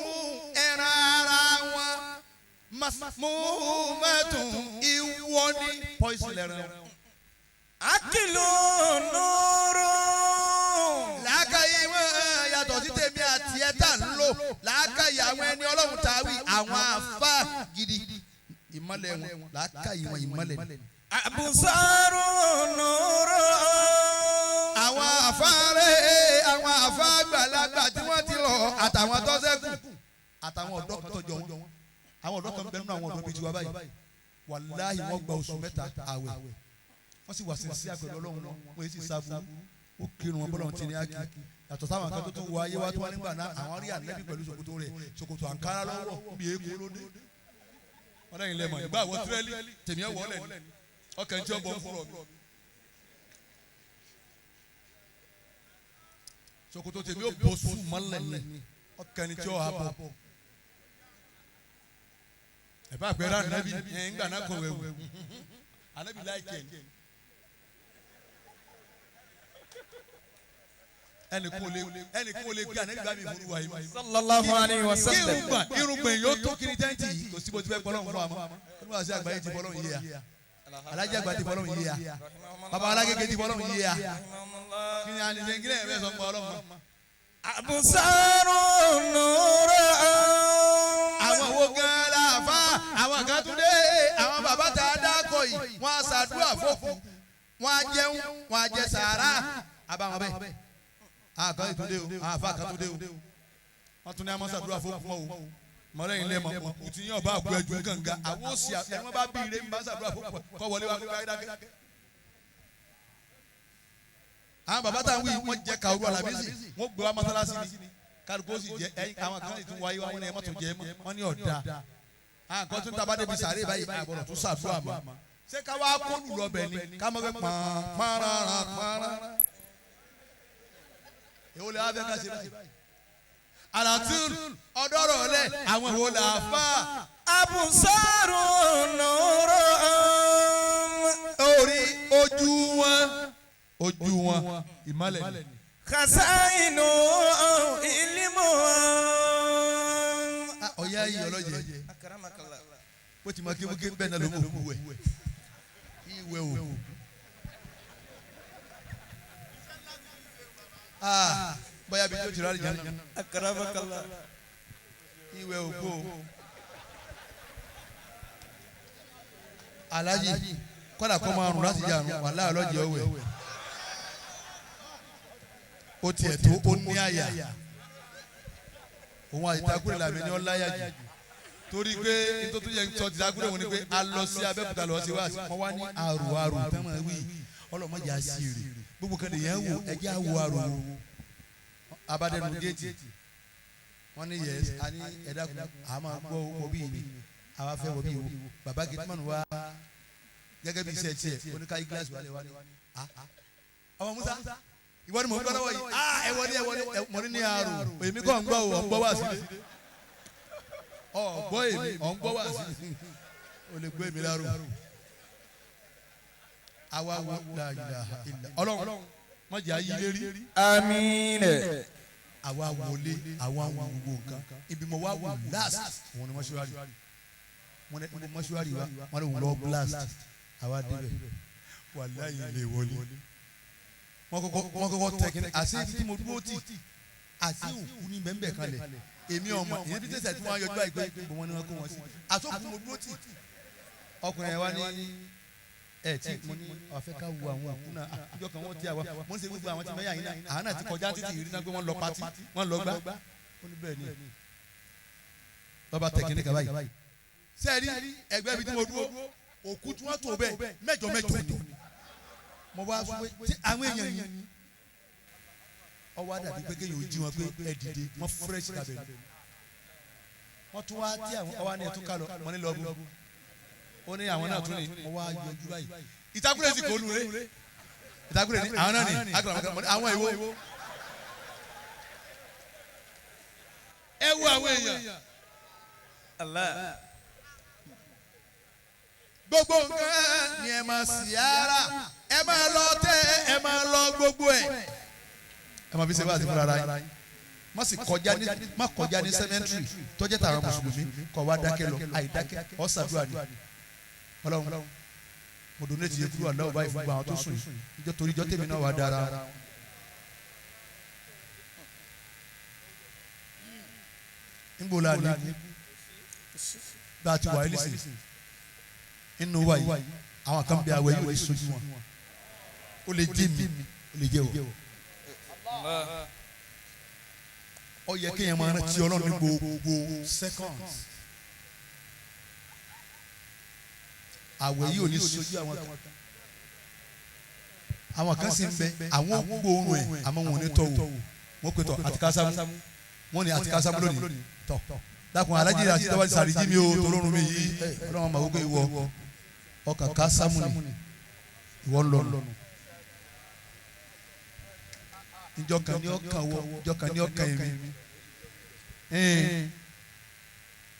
ẹran ara wọn masimumatun ìwọ ni poison lẹ́ran. Akilu nuru. Làákàyè wọn yàtọ̀ sí tèmi àti ẹ̀ tá ń lò làákàyè àwọn ẹni ọlọ́run tá a wí àwọn afa gidi ìmọ̀lẹ̀ wọn làákàyè wọn ìmọ̀lẹ̀ ni. Abusaru nuru. Àwọn afáàrẹ àwọn afáàgbàlagbà tí wọ́n ti lọ àtàwọn tó ṣẹ́kù àtàwọn ọ̀dọ́ kan tó jọ wọn àwọn ọ̀dọ́ kan bẹ nínú àwọn ọ̀dọ́ bíi tiwa báyìí wàláhì wọ́n gba oṣù mẹ́ta àwẹ̀ wọ́n sì wà sí sí àpẹẹrẹ ọlọ́run wọn wọ́n sì sábú ó kírun wọn bọ́lọ̀ ti ní ákì yàtọ̀ sáwọn kan tó tún wọ ayé wa tó wá nígbà náà àwọn rí ànẹ́bí pẹ̀lú ṣòkòtò rẹ̀ ṣòkòtò àǹkárá lọ́wọ́ bí eékún lóde wọn lẹ́yìn lẹ́mọ̀ ìgbà wọ tírẹ́lì tèmi ẹ̀ wọ́ lẹ́ni ọkàn tí ó bọ̀ ń fúrọ̀ mi. Ṣòkòtò tèmi ó bọ̀ sùn mọ́lẹ̀ ni ọkàn tí ó hà bọ̀. Ẹ bá pẹ́ rà nẹ́bí ẹ̀ ń gbà náà kọ̀ wẹ̀wù ànẹ́bí láìkẹ́ ni. Ẹnì kò lè gbé ànẹ́bí bá mi furu wa yìí. Sallallahu alayhi wa sallam. Kí irùngbọ̀n yóò tó kiri tẹ́ǹtì yìí kò sí bó ti fẹ́ gbọ́dọ̀ fún wa mọ́. Olúwa sí àgbáyé ti fọlọ́run yé ya. Alájà àgbà ti fọlọ́run yé ya. Bàbá alágége ti fọlọ́run yé ya. Kí ni àlejò kí ni ẹ̀fẹ́ sọ fún ọlọ́run mọ́. Abusaru nuru. Àwọn wo gan la fa àwọn kan tún dé àwọn bàbá tá a dákọ̀ yìí wọ́n á ṣàdúrà fókù wọ́n á jẹun wọ́n á jẹ sàárà àbáwọn bẹ́ẹ̀. Àkàn ìtúndé o àfa kan tún dé o wọ́n tún ní amọ́sàdúrà fókù mọ́ o mọ̀lẹ́yìn lẹ́mọ̀ òkú tí yín ọba àgbo ẹjú gànga àwọn òsì ẹni wọ́n bá bí ire ń bá sàdúrà fókù kọ́ wọlé wa kó dákẹ́. Àwọn bàbá táwọn wí wọ́n jẹ kàwé alábísì wọ́n gbé wa mọ́sálásí ni kálukú ó sì jẹ ẹyin àwọn kan sì tún wáyé wa wọ́n ní ẹ má tún jẹ wọ́n ní ọ̀dà àwọn kan tún tábà débi sàárè báyìí àgbọ̀dọ̀ tún sàdúrà mọ́ ṣé ká wá kóòlù lọ́bẹ̀ ni ká mọ̀ fẹ́ pọ́n pọ́n èwo lè wá fẹ́ ká ṣe báyìí. Àlàtúr ọ̀dọ́rọ̀ ọ̀lẹ́ àwọn ìwò làáfà. Absaru nurun. Orí ojú wọn ojú wọn ìmọ́lẹ̀ ni. Khazainu ilmu. Ọ̀yá yìí ọlọ́jẹ̀ Akramakallah. bó ti máa kéwké bẹ́ẹ̀ náà ló mọ̀ òkú wẹ̀ ìwẹ̀ òkú. Bóyá bí tó ti rárá ìjà náà Akramakallah. ìwẹ̀ òkú o. Alájì kọ́dà kọ́ máa rùn láti jà rùn wàhálà ọlọ́jẹ̀ ọ̀wẹ̀ ó tiẹ̀ tó ó ní àyà òun àti takure làmì ní ọláyà jù torí pé nítorí yẹn sọ ti takure wọn ni pé a lọ sí Abẹ́òkúta lọ sí wá sí wọn wá ní àrò àrò táwọn wí ọlọ́mọdé á sí rè gbogbo kan lè yẹn wò ẹjẹ́ àwò àrò abadẹnu géètì wọn ní yẹs a ní ẹ̀dá kù a máa gbọ́ wọ bí yìí a wá fẹ́ wọ bí yìí wò baba gẹtìmọ́nù wa gẹ́gẹ́ bí iṣẹ́ tiẹ̀ oníkàyí gíláàsì wà lẹ̀ wá ní ọmọ Musa ìwọ ni mò ń gbọ́ lọ́wọ́ yìí ah ẹ wọlé ẹ wọlé ẹ mọ̀ ní ní àrò èmi kọ́ ń gbọ́ o ọ̀ ń gbọ́ wá sí ọ̀ gbọ́ èmi ọ̀ ń gbọ́ wá sí o lè gbé mi lárò àwa wo la ilaha illa ọlọ́run má jẹ́ ayé lérí Àmín. àwa wọlé àwa wo gbogbo nǹkan ibi mo wá wò last òun ni mọ́ṣúárì wọ́n ní mọ́ṣúárì wa wọ́n ní wọ́n lọ blast àwa débẹ̀ wàláyé lè wọlé wọ́n kọ́kọ́ tẹ kí ni àṣé ibi tí mo dúró tì àṣé òkú ní bẹ́ẹ̀ bẹ́ẹ̀ kalẹ̀ èmi ọmọ èyí bí tẹ̀sán tí wọ́n á yọjú àìpé gbogbo wọn ni wọ́n kó wọn sí àṣé òkú mo dúró tì ọkùnrin yẹn wá ní ẹ tí mo ní ọ̀fẹ́ ká wo àwọn òkú náà àjọ kan wọ́n ti àwa mo ń ṣe gbogbo àwọn tí mẹ́yà yín náà àwọn náà ti kọjá títì ìrírí náà pé wọ́n lọ patí wọ́n lọ gbá ó ní bẹ́ẹ̀ ni bàbá tẹ kínní kaba yìí sẹ́ẹ̀rí ẹgbẹ́ ibi tí mo dúró òkú tí wọ́n tó bẹ́ẹ̀ mẹ́jọ mẹ́jọ ni mo wá sọ pé ṣé àwọn èèyàn yìí ọwọ́ àdàbí pé kéèyàn ò jí wọn pé ẹ dìde wọ́n fresh lábẹ́ ni wọ́n tún wá tí àwọn ọwọ́ àni ẹ̀tún ká lọ wọ́n ní lọ́ọ́bù ó ní àwọn náà tún ní mo wá yọjú báyìí ìtakùrẹ́ sì kò lure ìtakùrẹ́ ní àwọn náà ní àwọn ìwọ ẹ wo àwọn èèyàn Allah. gbogbo nǹkan ni ẹ máa sì ara ẹ máa lọ tẹ ẹ máa lọ gbogbo ẹ. Ẹ máa fi ṣe bá àti fúnra ara yín má sì kọjá ní má kọjá ní sẹmẹntìrì tọ́jú tàwọn mùsùlùmí kọ̀ wá dákẹ́ lọ àìdákẹ́ ọ̀sàdúrà ni ọlọ́run mo donate yẹ kúrò aláwọ̀ báyìí fún gbogbo àwọn tó sùn yìí ìjọ torí ìjọ tèmi náà wà dára. Níbo la ní bá a ti wà ẹ́ nísìnyí inú wa yìí àwọn kan bẹ awẹ yóò sojú wọn o lè jẹ mi o lè jẹ o ó yẹ kéèyàn máa rántí Ọlọ́run ní gbogbo seconds àwẹ̀ yìí ò ní sojú àwọn kan àwọn kan sì ń bẹ àwọn gbóòórùn ẹ̀ àmọ́ wọn ò ní tọ́ wò wọ́n pè tọ́ àti kásámú wọ́n ní àti kásámú lónìí tọ́ dákun alájí àti tọ́wá ti sàríjí mi o tolórun mi yìí Ọlọ́run máa wọ́pẹ́ ìwọ ọkà kásámú ni ìwọ ń lọ nù ìjọ kan ní ọkàn wọ ìjọ kan ní ọkàn èmi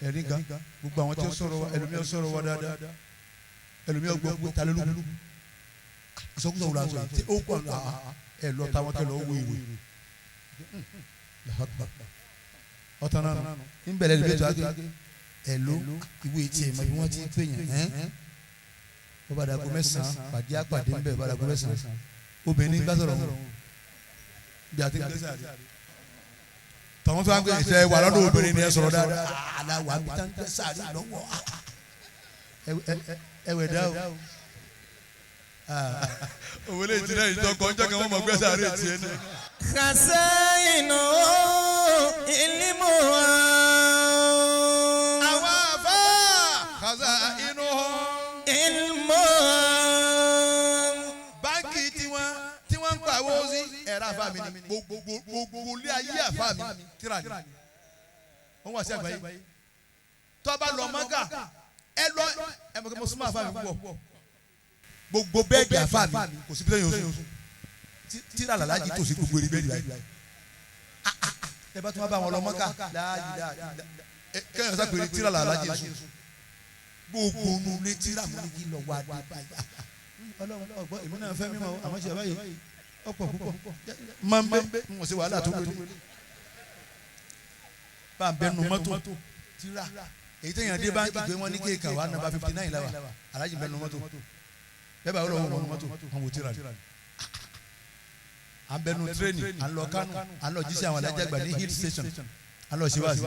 ẹ̀rí gan gbogbo àwọn tí ó sọ̀rọ̀ wa ẹlòmíì ó sọ̀rọ̀ wa dáadáa ẹlòmíì ó gbọ́ pé ta ló lù ìsọkúsọ wùlọ àṣọ yìí tí ó kọ ẹ lọ táwọn kẹ lọ wọ ìwé ọ̀tàn náà ń bẹ̀rẹ̀ lè tó àgbẹ̀ ẹ ló ìwé tiẹ̀ mọ̀ bí wọ́n ti pè yàn ẹ́ bó bá dàgbọ́ mẹ́sàn-án pàdé àpàdé ń bẹ̀ bó bá dàgbọ́ mẹ́sàn-án obìnrin bá sọ̀rọ̀ wọn bí a ti ń gbèsè àdé tọ̀wọ́n tó wá ń gbé ìṣe wà lọ́dọ̀ obìnrin ni ẹ sọ̀rọ̀ dáadáa aláwọ̀ àbí tá ń gbé sàárì lọ́wọ́ ẹ wẹ̀ dá o òwe lè jìnnà ìtọ́kọ̀ ńjọ́ kan wọ́n mọ̀ gbé sàárì tiẹ̀ náà. Khazainu ilmu. Àwọn àfáà kàzá inú hàn. Ilmu. Báńkì tiwọn tí wọ́n ń pàwọ́ sí ẹ̀rọ àfa mi ni gbogbo gbogbo ilé ayé àfa mi tíra ni wọ́n wá sí àgbáyé tọ́ba lọ mọ́gà ẹ lọ ẹ mọ̀ kí mo súnmọ́ àfa mi púpọ̀ gbogbo bẹ́ẹ̀dì àfa mi kò sí bí lẹ́yìn oṣù tíra làlájì tó sí gbogbo eré bẹ́ẹ̀dì báyìí. Ẹ bá tún wá bá wọn lọ Mọ́kà láàyè kẹ́hìn sápèrè tíra làlájì sùn gbogbo nu lé tíra mú ní kí lọ wá dé báyìí. Ọlọ́run ọgbọ́n èmi náà fẹ́ mímọ́ àwọn ṣe báyìí ọ̀pọ̀ púpọ̀ máa ń bẹ́ ń wọ́n ṣe wàhálà tó gbélé bá ń bẹnu mọ́tò tíra èyí téèyàn dé báńkì pé wọ́n ní kéèkà wà nàbà 59 láwà alájì bẹnu mọ́tò bẹ́ẹ̀ bá wọ́n wọ́n mọ́tò wọn wò tíra rẹ̀. À ń bẹnu tírẹ́nì, à ń lọ Kánò, à ń lọ jíṣẹ́ àwọn alájà àgbà ní hill station, à ń lọ ṣíwáàsì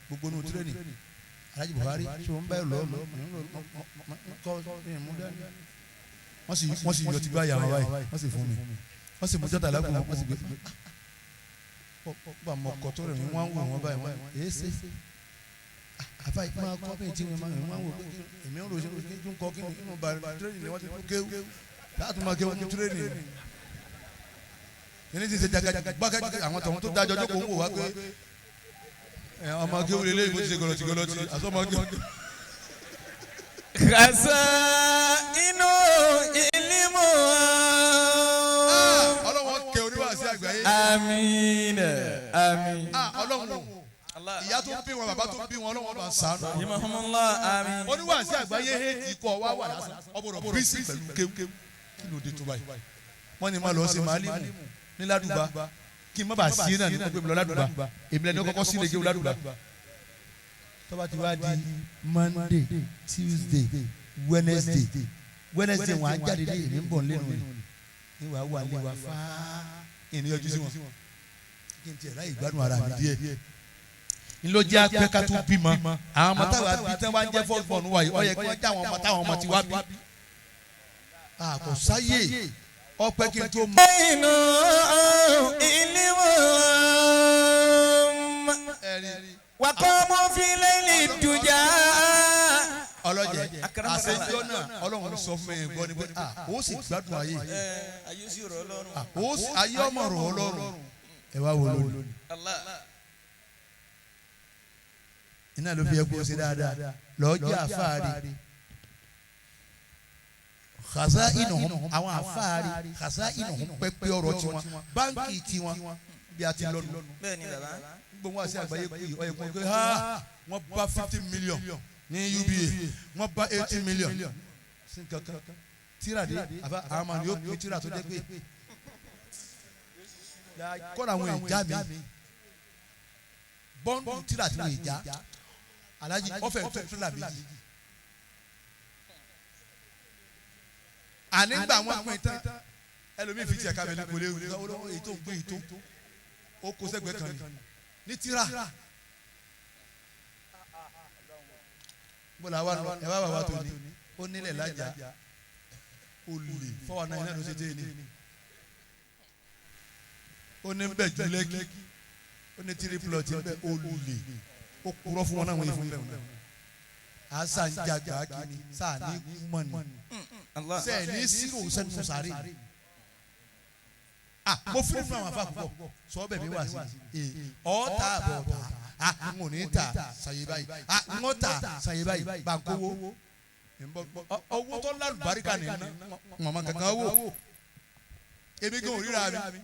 gbogbo nu tírẹ́nì. Alájì Buhari ṣé wọ́n bá yọ lọ́ọ́ wọ́n sì yọ ti gbá yàrá báyìí, wọ́n sì fún mi, wọ́n sì mú jọ́tà lágùn, wọ́n sì gbé bá mọ ọkọ tó rẹ̀ wọ́n wò wọ́n báyìí wọ́n èé ṣe àfa yìí máa kọ́ bẹ́ẹ̀ tí wọ́n máa wò pé èmi ń rò ṣe kí n kọ́ kí ni inú ba tírẹ́nì ni wọ́n ti tún kéwú láti máa kéwú ní tírẹ́nì ni ti ṣe jagajaga gbákàjì àwọn tọ̀hún tó dájọ́ jókòó ń wò wá pé ọmọ kéwú lélẹ́yìn bó ti ṣe gọlọtì gọlọtì àti ọmọ kéwú. Khaza'inu ilmu. Ọlọ́wọ́n kẹ oníwàásí àgbáyé. Àmín. Àmín. Ọlọ́run ìyá tó bí wọn, bàbá tó bí wọn, Ọlọ́run bá ṣàánú. Yimahumullah. Àmín. Oníwàásí àgbáyé hẹ́ẹ̀tì kọ́ wa wà lásán ọ̀bọ̀dọ̀ bísí pẹ̀lú kéwú kí ló dé tó báyìí. Wọ́n ní ma lọ sí màálímù ní Ládùbá kí n má bàa sí náà ní kó gbé mi lọ Ládùbá, èmi lẹ́ni kọ́kọ́ sí lè Ládùbá. Tó bá ti wá di Monday, Tuesday, Wednesday, Wednesday wọn á jáde dé, èmi ń bọ̀ lẹ́nu rẹ̀ ní wàá wà lé wa fáá ìní yọjú sí wọn kí n tiẹ̀ láyè gbádùn ara mi díẹ̀. Ńlọjẹ́ apẹ́ ká tó bímọ àwọn ọmọ táwa bí tán wá ń jẹ́ fọ́ọ̀mù wa yìí, ó yẹ kí wọ́n já àwọn ọmọ táwọn ọmọ ti wá bí. Àkọ́ sáyé ọpẹ́ kí n tó mọ. Inú ilmu. Waqamu fi layli duja. Ọlọ́jẹ̀ àṣejọ́ náà Ọlọ́run sọ fún mi gbọ́ ni pé ó sì gbádùn ayé, ayé ọmọ rọ̀ Ọlọ́run ẹ wá wo lónìí. Iná ló fi ẹ kó ṣe dáadáa lọ́ọ́ jẹ́ àfáàrí xasa inuhum àwọn àfáàrí xasa inuhum pẹpẹ ọ̀rọ̀ tiwọn báńkì tiwọn bí a ti lọ́nu. Gbogbo wọn àti àgbáyé kú yìí ọ̀yẹ̀ kún pé ha wọ́n bá 50 million ní UBA, wọ́n bá 80 million sí kankan tíra dé àbá àwọn ọmọ yóò pín tíra tó jẹ́ pé kọ́ra àwọn ìjà mi bọ́ńdù tíra tí wọ́n ìjà alájí ọ̀fẹ́ tó tíra méjì. Ànígbà wọn pín tán ẹlòmíì fi tiẹ̀ kábẹ́lí kò léwu èyí tó ń gbé èyí tó ó kó sẹ́gbẹ̀ẹ́ kan ní tíra. Bọ́lá wa ẹ wá wà wá tó ní ó nílẹ̀ lájà ó lè fọwọ́ náà iná ló ṣe dé ní. Ó ní bẹ́ẹ̀ ju Lẹ́kì, ó ní tírí plọ̀tì bẹ́ẹ̀ ó lè ó kúrọ́ fún wọn náà wọ́n yìí fún bẹ́ẹ̀ wọn. Àṣà ń jàgbá kìíní sáà ní kú mọ́ ni sẹ́ẹ̀ ní sírò sẹ́nu sáré. Mo fún fún àwọn afa púpọ̀ sọ bẹ́ẹ̀ mi wá sí ọ̀ọ́ta àbọ̀ ọ̀tá n ò ní ta sàyè báyìí, n ò ta sàyè báyìí bankowo owó tó lálùbáríkà ní mọ̀mọ́ kankan wò èmi gan òríra mi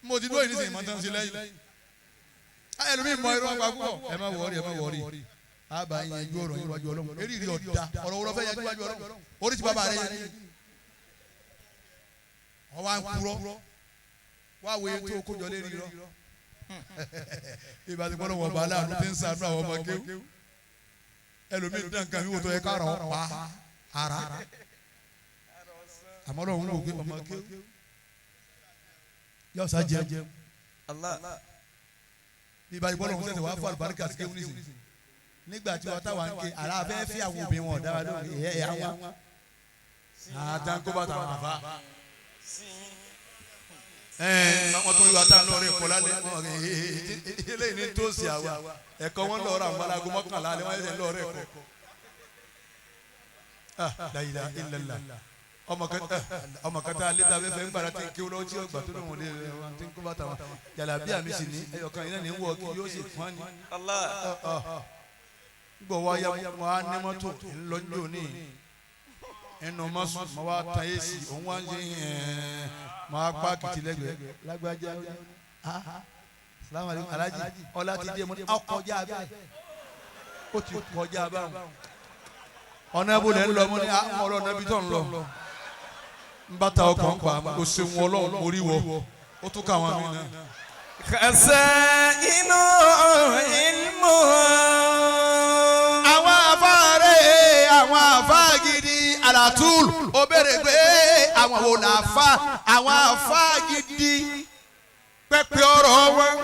mo ti dúró ìnísìnyí mọ́ tán sí lẹ́yìn ẹlòmíì mọ irú ọgbà púpọ̀. Ẹ má wọrí, ẹ má wọrí, àbá yẹn ju ọ̀rọ̀ yẹn wájú Ọlọ́run eré ìrì ọ̀dà ọ̀rọ̀ wọlọ́ fẹ́ yẹn ju wájú Ọlọ́run orí ti bàbá rẹ yẹn wọ́n wá ń kúrọ́ wá wo yẹn tó kójọ lérí rọ ìbá ti gbọ́dọ̀ wọ̀ bá aláàánú tí ń sànú àwọn ọmọ kéwú ẹlòmíì dán nǹkan mi wò tó yẹ ká rọ̀ pa ara àmọ́ lọ́wọ́ ń wò pé ọmọ kéwú yóò sá jẹun ìbá ti gbọ́dọ̀ wọ́n sẹ̀sẹ̀ wá fún àlùbáríkà sí kéwú nísìnyí nígbà tí wọ́n táwa ń ké àrà fẹ́ fi àwọn obìnrin wọn dára lórí ẹ̀ ẹ̀ àwọn àtàkùn bàtà wọn àfa wọ́n tún yọ àtàwọn lọ́rọ̀ ẹ̀kọ́ lálẹ́ eléyìí ní tóòsì àwa ẹ̀kọ́ wọn lọ́ọ́ ra àwọn alágo mọ́kànlá alẹ́ wọ́n ẹ̀sẹ̀ lọ́ọ̀rọ̀ ẹ̀kọ́. La ilaha illallah ọmọ kẹta alẹ́ ta fẹ́ fẹ́ ń gbàdá tí ń kéwọ́ lọ́wọ́ tí ó gbà tó lóun lé tí ń kó bàtà wọn jàlábí àmì sì ní ẹyọkan yìí náà ní wọ kí yóò sì pọ́n ni. Gbọ̀ wá ya wọ́n á ní mọ́tò ńlọ́jọ́ ní ẹnu mọ́sùn mọ́ wá tan èsì òun wá ń ṣe máa pa kìtì lẹ́gbẹ̀ẹ́ lágbájá. Salamu alaikum Alhaji ọlá ti dé mo ní ọkọjá bẹ́ẹ̀ ó ti kọjá báwọn. Ọ̀nà ibo lẹ́ ń lọ mo ní àwọn ọlọ́ọ̀nà ibi tó ń lọ. N bá ta ọkàn pa o ṣeun Ọlọ́run mo rí wọ ó tún ká àwọn mi náà. خزائن علمه. Àwọn afáàrẹ, àwọn afáà gidi àlàtúl, ó béèrè pé àwọn wo là fa àwọn afáà gidi? Pẹpẹ ọ̀rọ̀ wọn,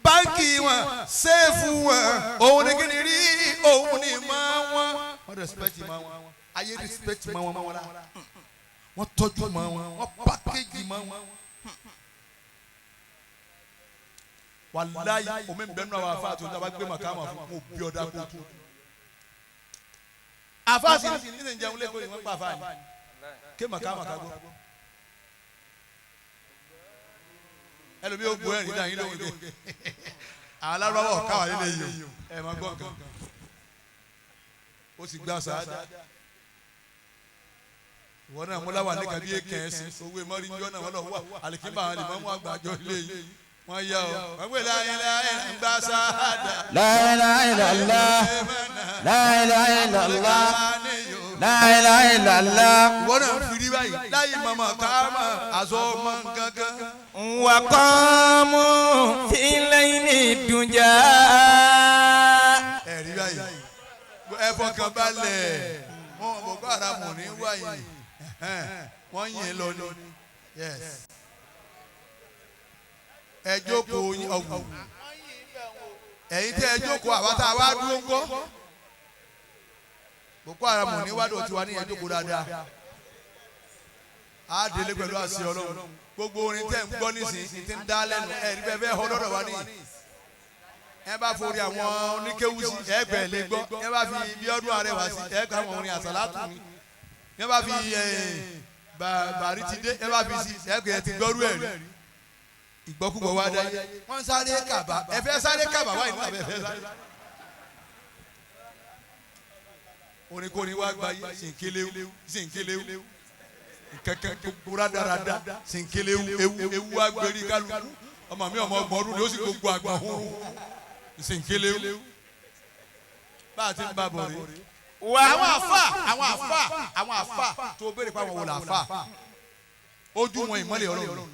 báńkì wọn, séèfù wọn, òun ni kíni rí, òun ni mọ wọn. Wọ́n respect mọ wọn, ayé respect mọ wọn mọ wọn la, wọ́n tọ́jú mọ wọn, wọ́n package mọ wọn. Wàláyé, omi ń bẹ nínú àwọn afáà tó ń dábàá gbé màkàmà fún mo bí ọ̀dà kó tó. Àfáà sì ní ní jẹun lẹ́kọ̀ọ́ yìí, wọ́n pa àfáà ni ké màkàmà ká gbọ́. Ẹlòmíì ó bu ẹ̀rín dàn yín lóhùn dé. Àwọn alárúbáwọ̀ káwá lélẹ̀ yìí o, ẹ̀ máa gbọ́ nǹkan. Ó sì gbá sáádà. Ìwọ náà múláwà ní kàbí èkè ẹ̀sìn owó ìmọ̀rí jọ́ náà wọ́n lọ wà àlìkíbà àwọn àlìmọ́mú àgbàjọ ilé yìí wọ́n yá ọ. Wọ́n gbé láyé láyé ń gbá sáádà. لا إله إلا الله، لا إله إلا الله، لا إله إلا الله. Ìwọ náà ń firi báyìí láyé màmá káàmà àzọ ọmọ nǹkankan. وقاموا في ليل الدجى. Ẹ̀rí báyìí, ẹ fọkàn balẹ̀, wọn Boko Haram ní wáyé, wọ́n yìn lọ ní. Yes. Ẹ jókòó yín ọ̀gùn, ẹ̀yin tẹ́ ẹ jókòó, àwa tá a wá dúró ńkọ́? Boko Haram ní wádùn tiwa ní, ẹ jókòó dáadáa, á délé pẹ̀lú àṣẹ Ọlọ́run. Gbogbo orin tẹ́ ń gbọ́ nísìnyí ti ń dá lẹ́nu ẹ̀rí bẹ́ẹ̀ bẹ́ẹ̀ họ lọ́dọ̀ wa níyì. Ẹ bá forí àwọn oníkéwú sí, ẹ gbẹ̀ lé gbọ́. Ẹ bá fi bí ọdún arẹwà sí, ẹ gbọ́ àwọn orin àsàlátù ni. Ẹ bá fi bàrí ti dé, ẹ bá fi sí, ẹ gbẹ̀ ti gbọ́rú ẹ̀ rí. Ìgbọ́kúgbọ̀ wá dá yé, wọ́n sáré kàbá, ẹ fẹ́ sáré kàbá wáyé nígbà bẹ́ẹ̀ fẹ́ sáré. Oníkóni wá gba yé sìnkelewu sìnkelewu kẹkẹ gbogbo rádaràda sìnkelewu ewu ewu wá gbérí kálukú. Ọmọ mi, ọmọ 30 ọdún ni ó sì gbogbo àgbà hóhó sìnkelewu bá a ti ń bá bọ̀ rí. Àwọn àfà, àwọn àfà, àwọn àfà tó béèrè pé àwọn wò là àfà, ojú wọn ìmọ́lẹ̀ Ọlọ́run.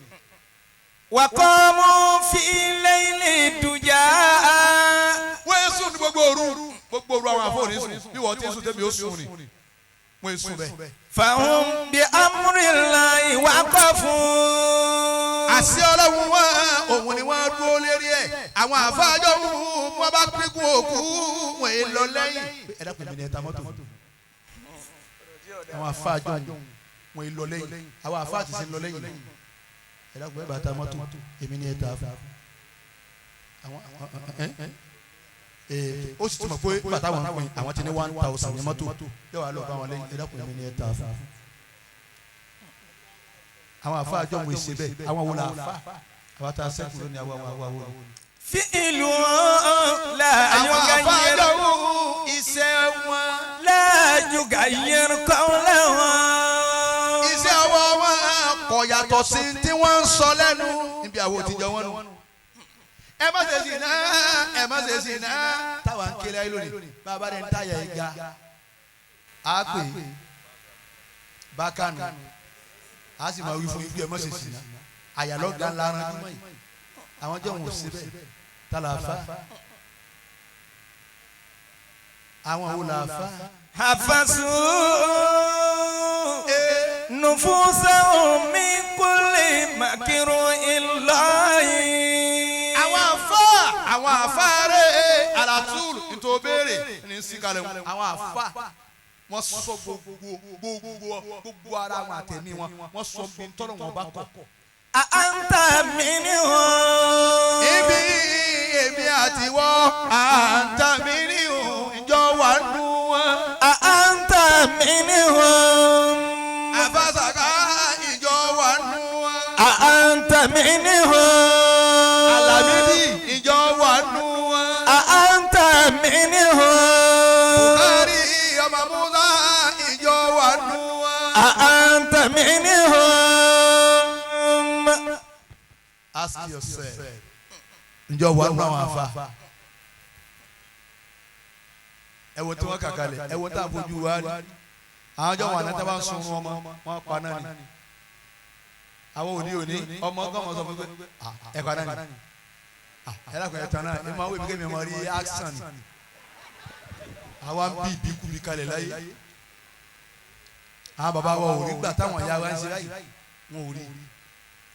وقاموا في ليل الدجى. Wọ́n yẹ sùn ní gbogbo òru, gbogbo òru àwọn àfọ̀ òní sùn bí wọ́n ti ń sùn tẹ́bi ó sùn ni wọ́n yẹ sùn bẹ́ẹ̀. فهم بأمر الله وقفوا. Àṣẹ Ọlọ́run wọn, òun ni wọ́n dúró lérí ẹ̀. Àwọn àfáàjọ wọn bá pínkún òkú wọn èé lọ lẹ́yìn. Ẹ dákun, èmi ni ẹ ta mọ́tò. Àwọn àfáàjọ wọn èé lọ lẹ́yìn, àwọn àfáà ti ṣe ń lọ lẹ́yìn. Ẹ dákun, ẹ bá ta mọ́tò, èmi ni ẹ ta fún. Àwọn ẹ ẹ ó sì ti mọ̀ pé bàtà wọn pín, àwọn ti ní 1,000 ní mọ́tò, yóò wá lọ bá wọn lẹ́yìn. Ẹ dákun, èmi ni ẹ ta fún. Àwọn àfáàjọ wọn èsè bẹ́ẹ̀. Àwọn wo la àfáà? Àwọn tá a sẹ́kù lónìí, àwọn wo. فعل لا Àwọn àfáàjọ يغير iṣẹ́ wọn. لا يغير قولهم. Iṣẹ́ ọwọ́ wọn kò yàtọ̀ sí tí wọ́n ń sọ lẹ́nu níbi àwọn òtijọ́ wọn nù. Ẹ má ṣe sí náà, ẹ má ṣe sí náà. Táwa ń kéré ayé lónìí, bàbá rẹ̀ ń táyà ẹ̀ ga, á pè é bákànù, á sì máa wí fún ibi ẹ má ṣe sí náà. Àyàlọ́gà ńlá aranjú mọ́ yìí, àwọn jẹ́ òun ò sí bẹ́ẹ̀. Tá la fa? Àwọn wo la fa? حفظوا نفوسهم من كل مكروه الله. Àwọn àfa, àwọn àfa rẹ̀ àlàtúrù nítorí béèrè ní síkàlẹ̀ wọn. Àwọn àfa, wọ́n sọ gbogbo gbogbo gbogbo ara wọn àtẹ̀mí wọn, wọ́n sọ bí tọ́lọ̀ wọn bá kọ̀. أأنت منهم؟ Ibi èmi àtiwọ́ àǹtàmí ní ìjọ wà nù wọn. أأنت منهم؟ Àfàsàkà ìjọ wà nù wọn. أأنت منهم؟ Àlàmídì ìjọ wà nù wọn. أأنت منهم؟ Buhari ọmọ Musa ìjọ wà nù wọn. أأنت منهم؟ Ask yourself. Ǹjọ́ wà nínú àwọn àfa ẹ wo tí wọ́n kà kalẹ̀ ẹ wo tá a fojú wa rí àwọn ọjọ́ wọn àná tá a bá ń sunrun ọmọ wọn pa náà ni àwọn òní òní ọmọ ọgọ́mọ sọ fún pé ẹ pa náà ni ẹ lákùn ẹ tán náà ẹ máa wọ ibi kémi ọmọ rí action àwa ń bí ìbíkúbi kalẹ̀ láyé àwọn bàbá wa ò rí gbà táwọn ìyá wa ń ṣe báyìí wọn ò rí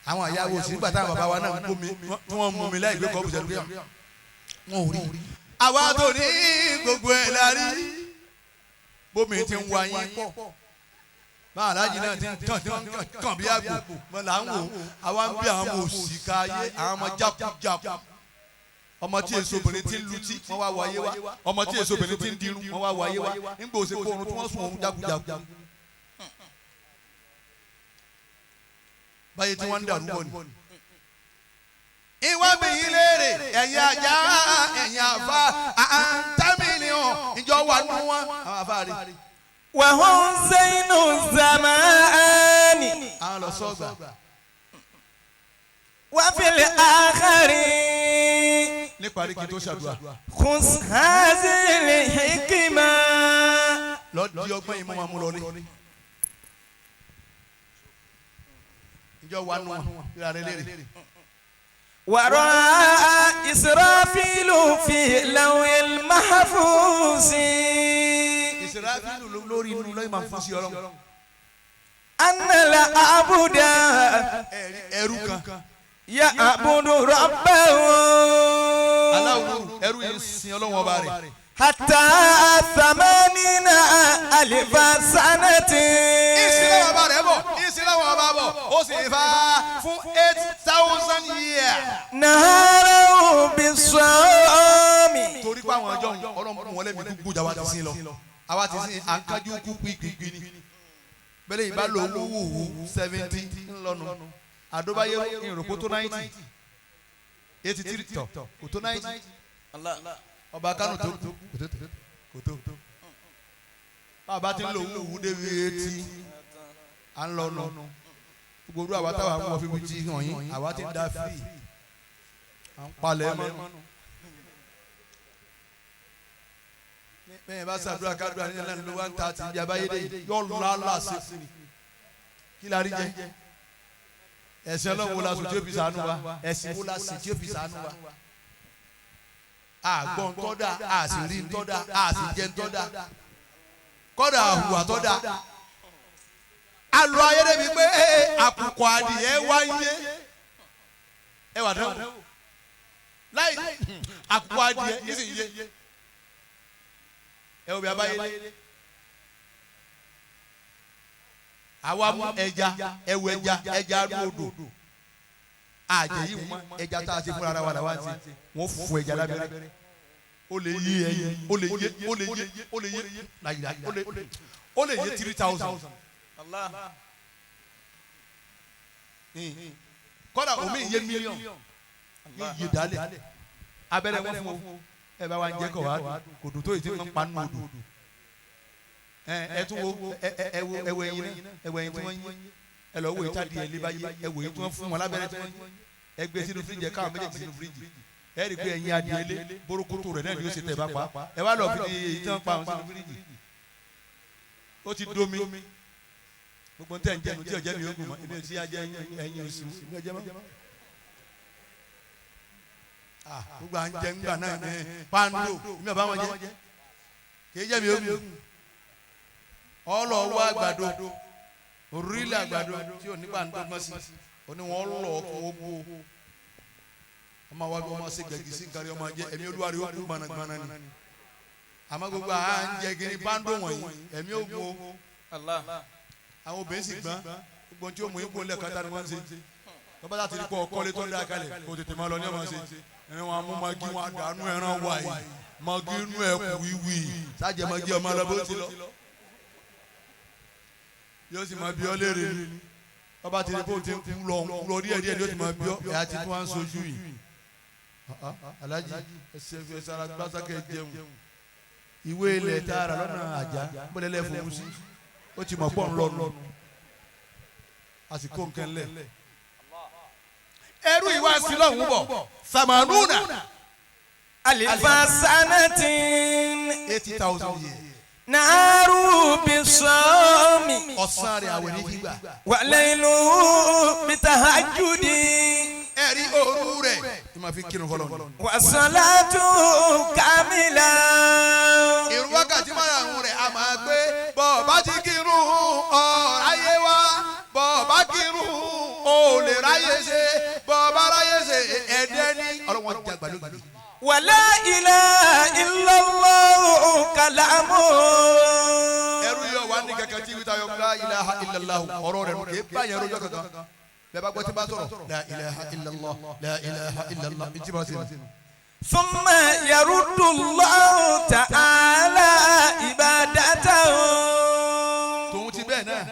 àwọn ìyá wa ò sí gbà táwọn bàbá wa náà ń gbómi tí wọ́n mú mi láì gbé kọ́ bùsẹ̀ lókè wọn ò rí. Àwa tó ní gbogbo ẹ̀ la rí bómi ti ń wá yín pọ̀ báwa aláàjì náà ti ń tàn tí wọ́n ń kàn bí àgbò mọ́ là ń wò àwa ń bí àwọn ọmọ òsì ká ayé àwọn ọmọ jákujàku ọmọ tí èso obìnrin ti ń lutí wọ́n wá wáyé wá ọmọ tí èso obìnrin ti ń dirun wọ́n wá wáyé wá nígbà òsè kó oorun tí wọ́n sùn òun jákujàku. Báyìí tí wọ́n ń dàrú bọ̀ ni. Ìwà mi yín léèrè ẹ̀yin ajá ẹ̀yin àfa àǹtámìlì hàn ìjọ wà nù wọn àwọn àfa rí. وهم زين الزمان Àwọn lọ sọ́gbà وفي الآخر níparí kí n tó ṣàdúrà. خذ هذه الحكمة Lọ di ọgbọ́n yìí mú wọn mú lọ ní. Ìjọ wà nù wọn ìrà rẹ léèrè. ورأى إسرافيل في لوح المحفوظ Ìsìráfílù lórí inú lọ́yìn máa fún sí ọlọ́run. أن العبد Ẹrú kan. يعبد ربه Aláwo ẹrú yìí ń sin ọlọ́run ọba rẹ̀. حتى ثمانين ألف سنة Ìsìláwọ̀ ọba rẹ̀ bọ̀ ìsìláwọ̀ ọba bọ̀ ó sì fa fún 8,000 years. نهاره بالصوم Torí pé àwọn ọjọ́ ọlọ́run wọn lẹ́mìí gbogbo ìjà wa ti sin lọ. Àwa ti sin àǹkájú kú pípípí ni. Bẹ́lẹ̀ ìbá lò wúwú 70 ńlọnu. Àdóbáyé ìròkó tó 90. 83 tọ̀ kò tó 90. Ọba Kánò tó kù kò tó. Bàbá ti ń lo wúwú débi 80 à ń lọ nù. Gbogbo àwa táwa ń wọ fífi jí hàn yín àwa ti ń da fíì. À ń palẹ̀ mọ́nu. Bẹ́ẹ̀ bá ṣàdúrà kádùrà ní ẹlẹ́nu ló wá ń ta àti ìjà báyé dé yọ lálá sí i. Kí la rí jẹ? Ẹ̀sìn ọlọ́run wo la sùn tí ó fi ṣàánú wa? Ẹ̀sìn wo la sì tí ó fi ṣàánú wa? Àgbọ̀n tọ́da, àsìrí tọ́da, àsìjẹ tọ́da, kọ́dà àhùwà tọ́da. Alọ ayé débi pé àkùkọ adìyẹ wáyé. Ẹ wà dánwò. Láì àkùkọ adìyẹ yìí sì yé. Ẹ wò bí abáyé dé. Àwa mú ẹja, ẹwọ ẹja, ẹja rú odò. Àjẹ yìí mọ ẹja tá a ṣe fúnra wa làwa ń ṣe. Wọ́n fún ẹja lábẹ́rẹ́. Ó lè yé ẹyin, ó lè yé, ó lè yé, ó lè yé, láyìlá, ó lè yé 3,000. Kọ́dà omi yé mílíọ̀nù yóò yé dálẹ̀. Abẹ́rẹ́ wọn fún o, ẹ bá wa ń jẹ́ kọ̀ wá kò dùn tó yìí tí wọ́n pa nù odò. Ẹ tún wo ẹ wo ẹ wo ẹyin náà ẹ wo ẹyin tí wọ́n yé ẹ lọ wo ìta di ẹ lébáyé ẹ wo èyí tí wọ́n fún wọn lábẹ́rẹ́ tí wọ́n yé ẹ gbé sínú fíríjì ẹ káwọn méjèèjì sínú fíríjì ẹ rí i pé ẹyin adìẹ lé borokoto rẹ̀ náà ni yóò ṣe tẹ̀ bá pa ẹ wá lọ fi èyí tí wọ́n pa wọn sínú fíríjì ó ti domi gbogbo ntẹ̀ ń jẹnu tí ọ̀jẹ̀ mi ò gùn mọ́ èmi ò sí ajẹ́ ẹyin òsì mi ò jẹ́ mọ́. Gbogbo à ń jẹ ńgbà náà ní pando èmi ò bá wọn jẹ kì í jẹ́ mi ò gùn ọlọ́wọ́ àgbàdo orílẹ̀ àgbàdo tí ò nígbà ń dọ́gbọ́n sí oní wọn lọ kó o bó ọmọ wa bí wọn ṣe gẹ̀gì sí nǹkan rí ọmọ jẹ ẹ̀mí olúwa rí ó kú gbanagbana ni àmọ́ gbogbo à ń jẹ kiri pando wọ̀nyí ẹ̀mí ò gùn o àwọn obìnrin sì gbọ́n gbogbo tí ó mú ipò lẹ́ẹ̀kan tá ni wọ́n ń ṣe tọ́ba láti rí pọ̀ ọkọ́lé tó ń dá kalẹ̀ kó tètè máa lọ ní ọmọ ṣe ẹran wọn mú magi wọn àdánù ẹran wà yìí magi inú ẹ kù wíwì sájẹ magi ọmọ lọ bó ti lọ yóò sì máa bí ọ léèrè ni tọ́ba ti rí pé o ti ń kú lọ ń kú lọ díẹ̀ díẹ̀ yóò ti máa bí ọ ẹ̀ àti tí wọ́n ń sojú yìí Alájí ẹsẹ̀ fi ẹsẹ̀ ara gbàsákẹ́ jẹun ìwé ilẹ̀ tààrà lọ́nà àjà bọ́lẹ́lẹ́ fòun sí ó ti mọ̀ pọ̀ ńlọnu àsìkò nǹkan lẹ̀. Ẹrú ìwà sílọ̀hún bọ̀ samanuna. ألف سنة 80,000 years. نهار بالصوم Ọ̀sán rẹ̀ àwẹ̀ ní gbígbà. وليل بتهجد Ẹ̀rí òru rẹ̀ tí màá fi kírun fọlọ́ ni. والصلاة كاملة Ìrun wákàtí márùn-ún rẹ̀ a máa gbé bọ́ bá ti kírun ọ̀ráyé wá bọ́ bá kírun ò lè ráyè ṣe bọ́ bá ráyè ṣe ẹ̀dẹ́ ní ọlọ́wọ́n ti àgbà lójú. ولا إله إلا الله كلامه Ẹrú yóò wá ní kankan tí wíta yọ la ilaha illallah ọ̀rọ̀ rẹ̀ kì í bá yẹn rojọ́ kankan bẹ́ẹ̀ bá gbọ́ tí bá sọ̀rọ̀ la ilaha illallah la ilaha illallah ìjì bá sínú. ثم يرد الله تعالى عبادته Tòun ti bẹ́ẹ̀ náà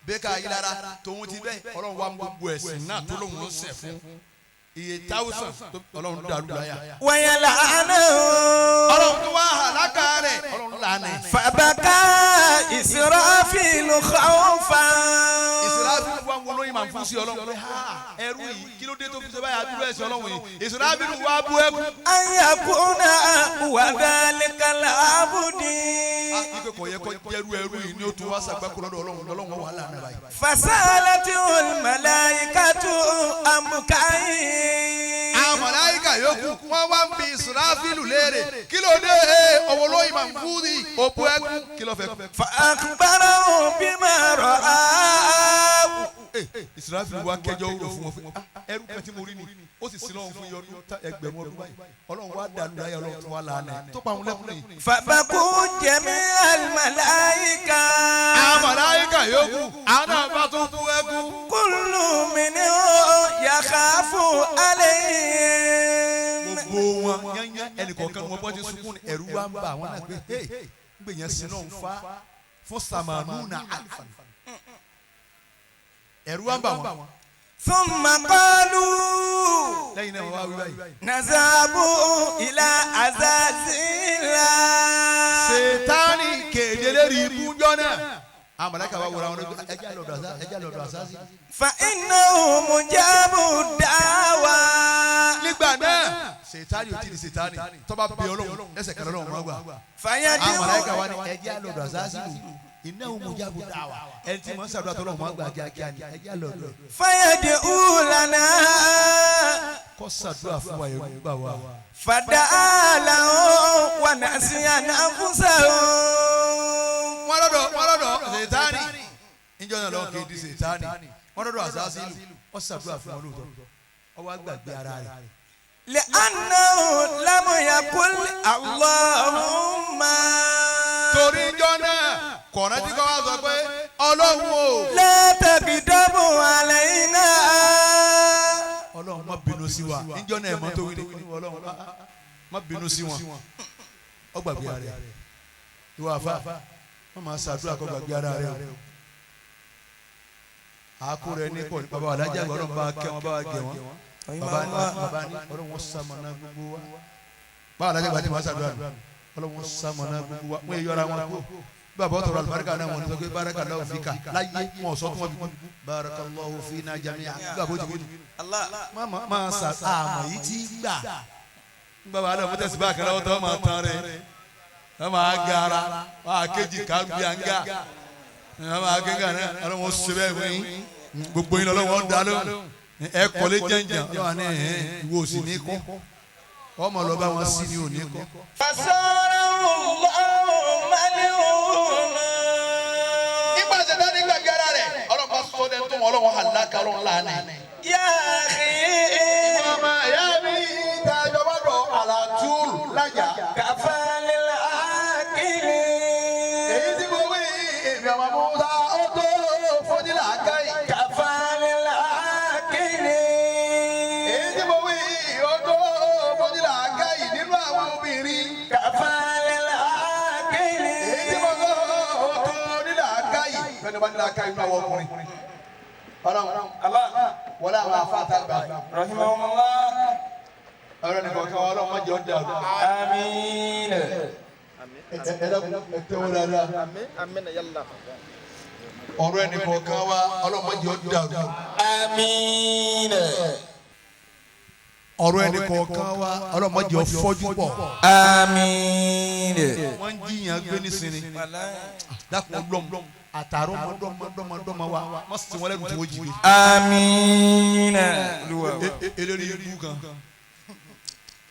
bẹ́ẹ̀ ká ayélujára tòun ti bẹ́ẹ̀ ọlọ́run wa gbogbo ẹ̀sìn náà tó lóun ń sẹ̀ fún iye táwùsàn ọlọ́run dàrú láyà. ويلعنه Ọlọ́run tó wá àlákà rẹ̀ ọlọ́run làánà ẹ̀. فبكى إسرافيل خوفا Ìsìráfílù wa ń wo lóyún màá fún sí ọlọ́run pé ha ẹrú yìí kí ló dé tó fi ṣe báyà dúró ẹ̀sìn ọlọ́run yìí Ìsìráfílù wa bú ẹkú. أن يكون وذلك العبد Ipe kò yẹ kó jẹ́rú ẹrú yìí ni ó tún wá sàgbákò lọ́dọ̀ ọlọ́run lọ́lọ́run wà lánàá báyìí. فسألته الملائكة عن بكائه Àwọn màláíkà yòókù wọ́n wá ń bi Ìsìráfílù léèrè kí ló dé ọwọ́ lóyún màá fún ní òbú ẹkú kí ló fẹ́ kú. فأخبره بما رآه Ìsìráfílù wa kẹjọ wúlò fún wọn fún ẹrú kan tí mo rí ni ó sì sin lọ́wọ́ fún iye ọdún ẹgbẹ̀rún ọdún báyìí ọlọ́run wá dàlú láyà ọlọ́run tún wá làánà ẹ̀ tó pa àwọn lẹ́kùn nìyí. فبكوا جميع الملائكة Àwọn màláíkà yòókù àwọn náà bá tún bú ẹkú. كل منهم يخاف عليهم Gbogbo wọn yányán ẹnìkọ̀ọ̀kan wọn bọ́ ti sunkún ni ẹ̀rù wa ń bà wọn náà pé hey ń gbè yẹn sin náà ń fa fún samanuna alifan ẹ̀rù wa ń bà wọn. ثم قالوا Lẹ́yìn náà wọ́n wá wí báyìí. نذهبوا إلى عزازيل Sètáni kéde lérí ibú jọ náà. Àwọn màláíkà wa wòra wọn lójú ẹjẹ́ àlọ́dọ̀ àṣà ẹjẹ́ àlọ́dọ̀ àṣà sí. فإنه مجاب الدعوى Nígbà náà Sètáni ò tí ì di Sètáni tó bá bí Ọlọ́run ẹsẹ̀ kan lọ́run wọn gbà. Àwọn màláíkà wa فيدعو ní ẹjẹ́ àlọ́dọ̀ àṣà sí iná òmùjábù dáwà ẹni tí mo ń ṣàdúrà tó lọ́wọ́ wọn gbà kíákíá ni ẹjẹ́ àlọ́dọ̀. فيدعو لنا Kó ṣàdúrà fún wa ẹ̀rù gbà wá. فدعا له ونسي نفسه Wọ́n lọ́dọ̀ Sètáni níjọ́ náà lọ́wọ́ kéde Sètáni wọ́n lọ́dọ̀ àṣàṣìlù wọ́n ṣàdúrà fún wọn lóòótọ́ ó wá gbàgbé ara rẹ̀. لأنه لم يقل اللهم Torí njọ́ náà kọ̀ọ̀nà tí kò wá sọ pé ọlọ́run o. لا تغضب علينا Ọlọ́run má bínú sí wa níjọ́ náà ẹ̀ mọ́ tó wí ni ọlọ́run má bínú sí wọn ó gbàgbé ara rẹ̀ ìwọ àfa wọ́n máa ṣàdúrà kó gbàgbé ara rẹ̀ o. Àákó rẹ̀ ní kò ní bàbá alájà ọlọ́run bá kẹ́ wọn bá wa gẹ̀ wọ́n bàbá ní bàbá ní ọlọ́run wọn sàmọ̀nà gbogbo wa báwa alájà gbàdé máa ṣàdúrà nù ọlọ́run wọn sàmọ̀nà gbogbo wa wọ́n yẹ yọra wọn kú bàbá ọ̀tọ̀rọ̀ alibarika náà wọn ní sọ pé barakallahu fika láyé wọn sọ fún wọn bí barakallahu fina jami'a bàbá ó ti wí nù máa sà àmọ̀ yìí ti gbà bàbá alẹ́ mọ́tẹ́sí bá kẹlẹ́ wọ́n tọ́ máa tán rẹ̀ wọ́n máa gara wọ́n á kéjì ká bí à ń ga wọ́n máa ké gà náà ọlọ́wọ́n ṣe bẹ́ẹ̀ fún yín gbogbo yín lọ́wọ́ dá lóhùn ẹ kọ́lé jẹ́njẹ́n ọlọ́wọ́n ní ẹ̀ ìwọ òsì ní kọ́ ọmọ lọ́ba wọn sí ní òní kọ́. فصار الله ملعونا Nígbà Sètáni gbàgbé ara rẹ̀ ọlọ́run bá sọ dẹ́n tó wọn ọlọ́run àlákà ọlọ́run lánàá. يا أخي Ọmọ ìyá mi ìta ìjọba dọ̀ àlàtúrù lájà. كفى للعاقل Èyí tí mo wí èmi ọmọ Musa ó tó fúnilà káyì. كفى للعاقل Èyí tí mo wí ó tó fúnilà káyì nínú àwọn obìnrin. كفى للعاقل Èyí tí mo sọ ó tó nílà káyì. Fẹ́ni bá nílà káyì nínú àwọn ọkùnrin. Ọlọ́run wọlé àwọn afáàtà gbà. رحمهم الله Ọlọ́run nìkan kan ọlọ́run má jẹ́ ó dàrú. آمين Ẹ dákun ẹ tẹ́wọ́ dáadáa. Ọ̀rọ̀ ẹnì kọ̀ọ̀kan wa ọlọ́run má jẹ́ ó dàrú. آمين. Ọ̀rọ̀ ẹnì kọ̀ọ̀kan wa ọlọ́mọdé ọ̀fọ́jú pọ̀. Àmín. Wọ́n ń jiyàn gbé nísìnyí. Dákun ọlọ́mọ àtàrọ̀ ọmọdọ́mọdọ́mọdọ́mọ wa wọ́n sì wọ́n lẹ́nu tí wọ́n jí gbé. Àmín. Eléyìí ibú kan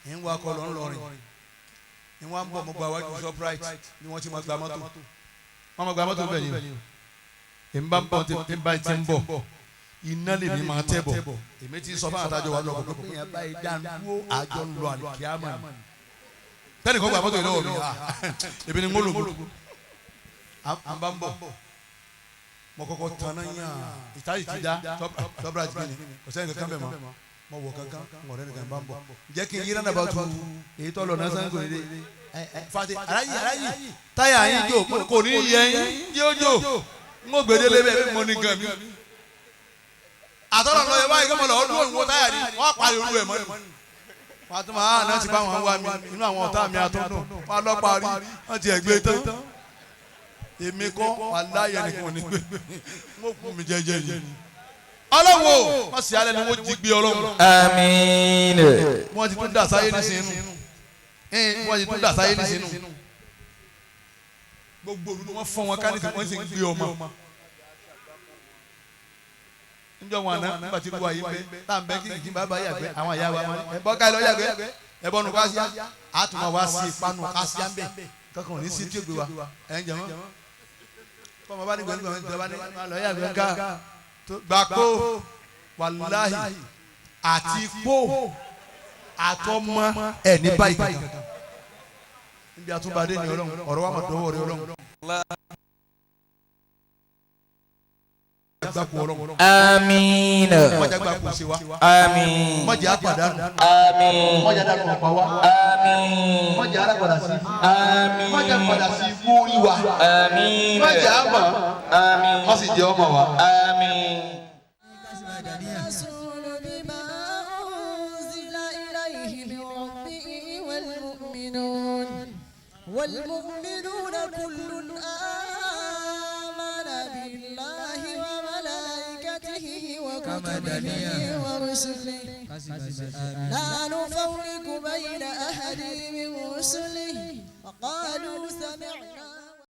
ń wá kọ́ lọ ńlọrin ń wá ń bọ̀ mọ́ gba wájú Shoprite ni wọ́n ti máa gba mọ́tò wọ́n máa gba mọ́tò bẹ́ẹ̀ ni ń bá ń bọ̀ tí ń bá ti ń bọ̀ iná lèmi máa tẹ̀ bọ̀ èmi ti sọ fún àtàjọ wa lọ́kọ̀ pé yẹn báyìí dáńdúró àjọ ń lọ àlìkíyàmà ni tẹ́lẹ̀ kọ́ gba mọ́tò yìí lọ́wọ́ mi èmi ni ń lò mọ́ à ń bá ń bọ̀ mo kọ́kọ́ tanná yàn ìtàjì ti dá Shoprite kìíní kò sẹ́yìn kankan bẹ̀ mọ́ mo wọ kankan mo rẹ nìkan bá ń bọ̀ jẹ́ kí n yíra nàbà tu èyí tó lọ náà sàn kò ní dé fati aláyí aláyí táyà yín jò kò ní yẹ yín yé ó jò n kò gbèdé lé bẹ́ẹ̀ mo ní gan mi. Àtọ́nà lọ yẹ báyìí kí mo lọ ọdún òun wo táyà ni wọ́n á parí olú ẹ̀ mọ́ ni. Wọ́n á tún máa náà ti bá wọn wá mi inú àwọn ọ̀tá mi àtúndùn wọ́n á lọ parí wọ́n ti ẹ̀ gbé tán. Èmi kọ́ aláyẹ nìkan ò ní gbé n kò kú mi jẹ́jẹ́ ni. Ọlọ́wọ́ wọ́n sì alẹ́ ni wọ́n jí gbé ọlọ́run. Àmín. Wọ́n ti tún dà sáyé nísìnyí wọ́n ti tún dà sáyé nísìnyí. Gbogbo olú wọn fọ́n wọn ká nísìnyí wọ́n sì ń gbé ọmọ. Níjọ́ wọn àná nígbà tí wọ́n yìí ń bẹ tá à ń bẹ kí kìkì bàbá yàgbẹ́ àwọn àyà wa ẹ bọ́ ká lọ yàgbẹ́ ẹ bọ́ nu kásíá àtúmọ̀ wá sí ìpanu kásíá ń bẹ kankan ò ní sí tí ó gbé wa ẹ̀ ń jẹ mọ́. Kọ́ ọmọ bá ní gbẹ̀ngbẹ̀ lọ yàgbẹ́ ká gbàkó wàláhì àti kó àtọmọ ẹ ní báyìí kankan níbi àtúbadé ni Ọlọ́run ọ̀rọ̀ wa mà dọ́wọ́ rẹ Ọlọ́run. Gbàkó Ọlọ́run. Àmín. Mọ̀jà gbàkó ṣe wa. Àmín. Mọ̀jà àpàdánù. Àmín. Mọ̀jà dànù ọ̀pá wa. Àmín. Mọ̀jà alágbàdà sí ibú. Àmín. Mọ̀jà padà sí ibú orí wa. Àmín. Mọ̀jà àmọ̀. Àmín. Wọ́n sì jẹ́ ọmọ wa. Àmín. الرسول بما أنزل إليه من ربه والمؤمنون والمؤمنون كل آمن بالله وملائكته وكتبه ورسله لا نفرق بين أحد من رسله وقالوا سمعنا.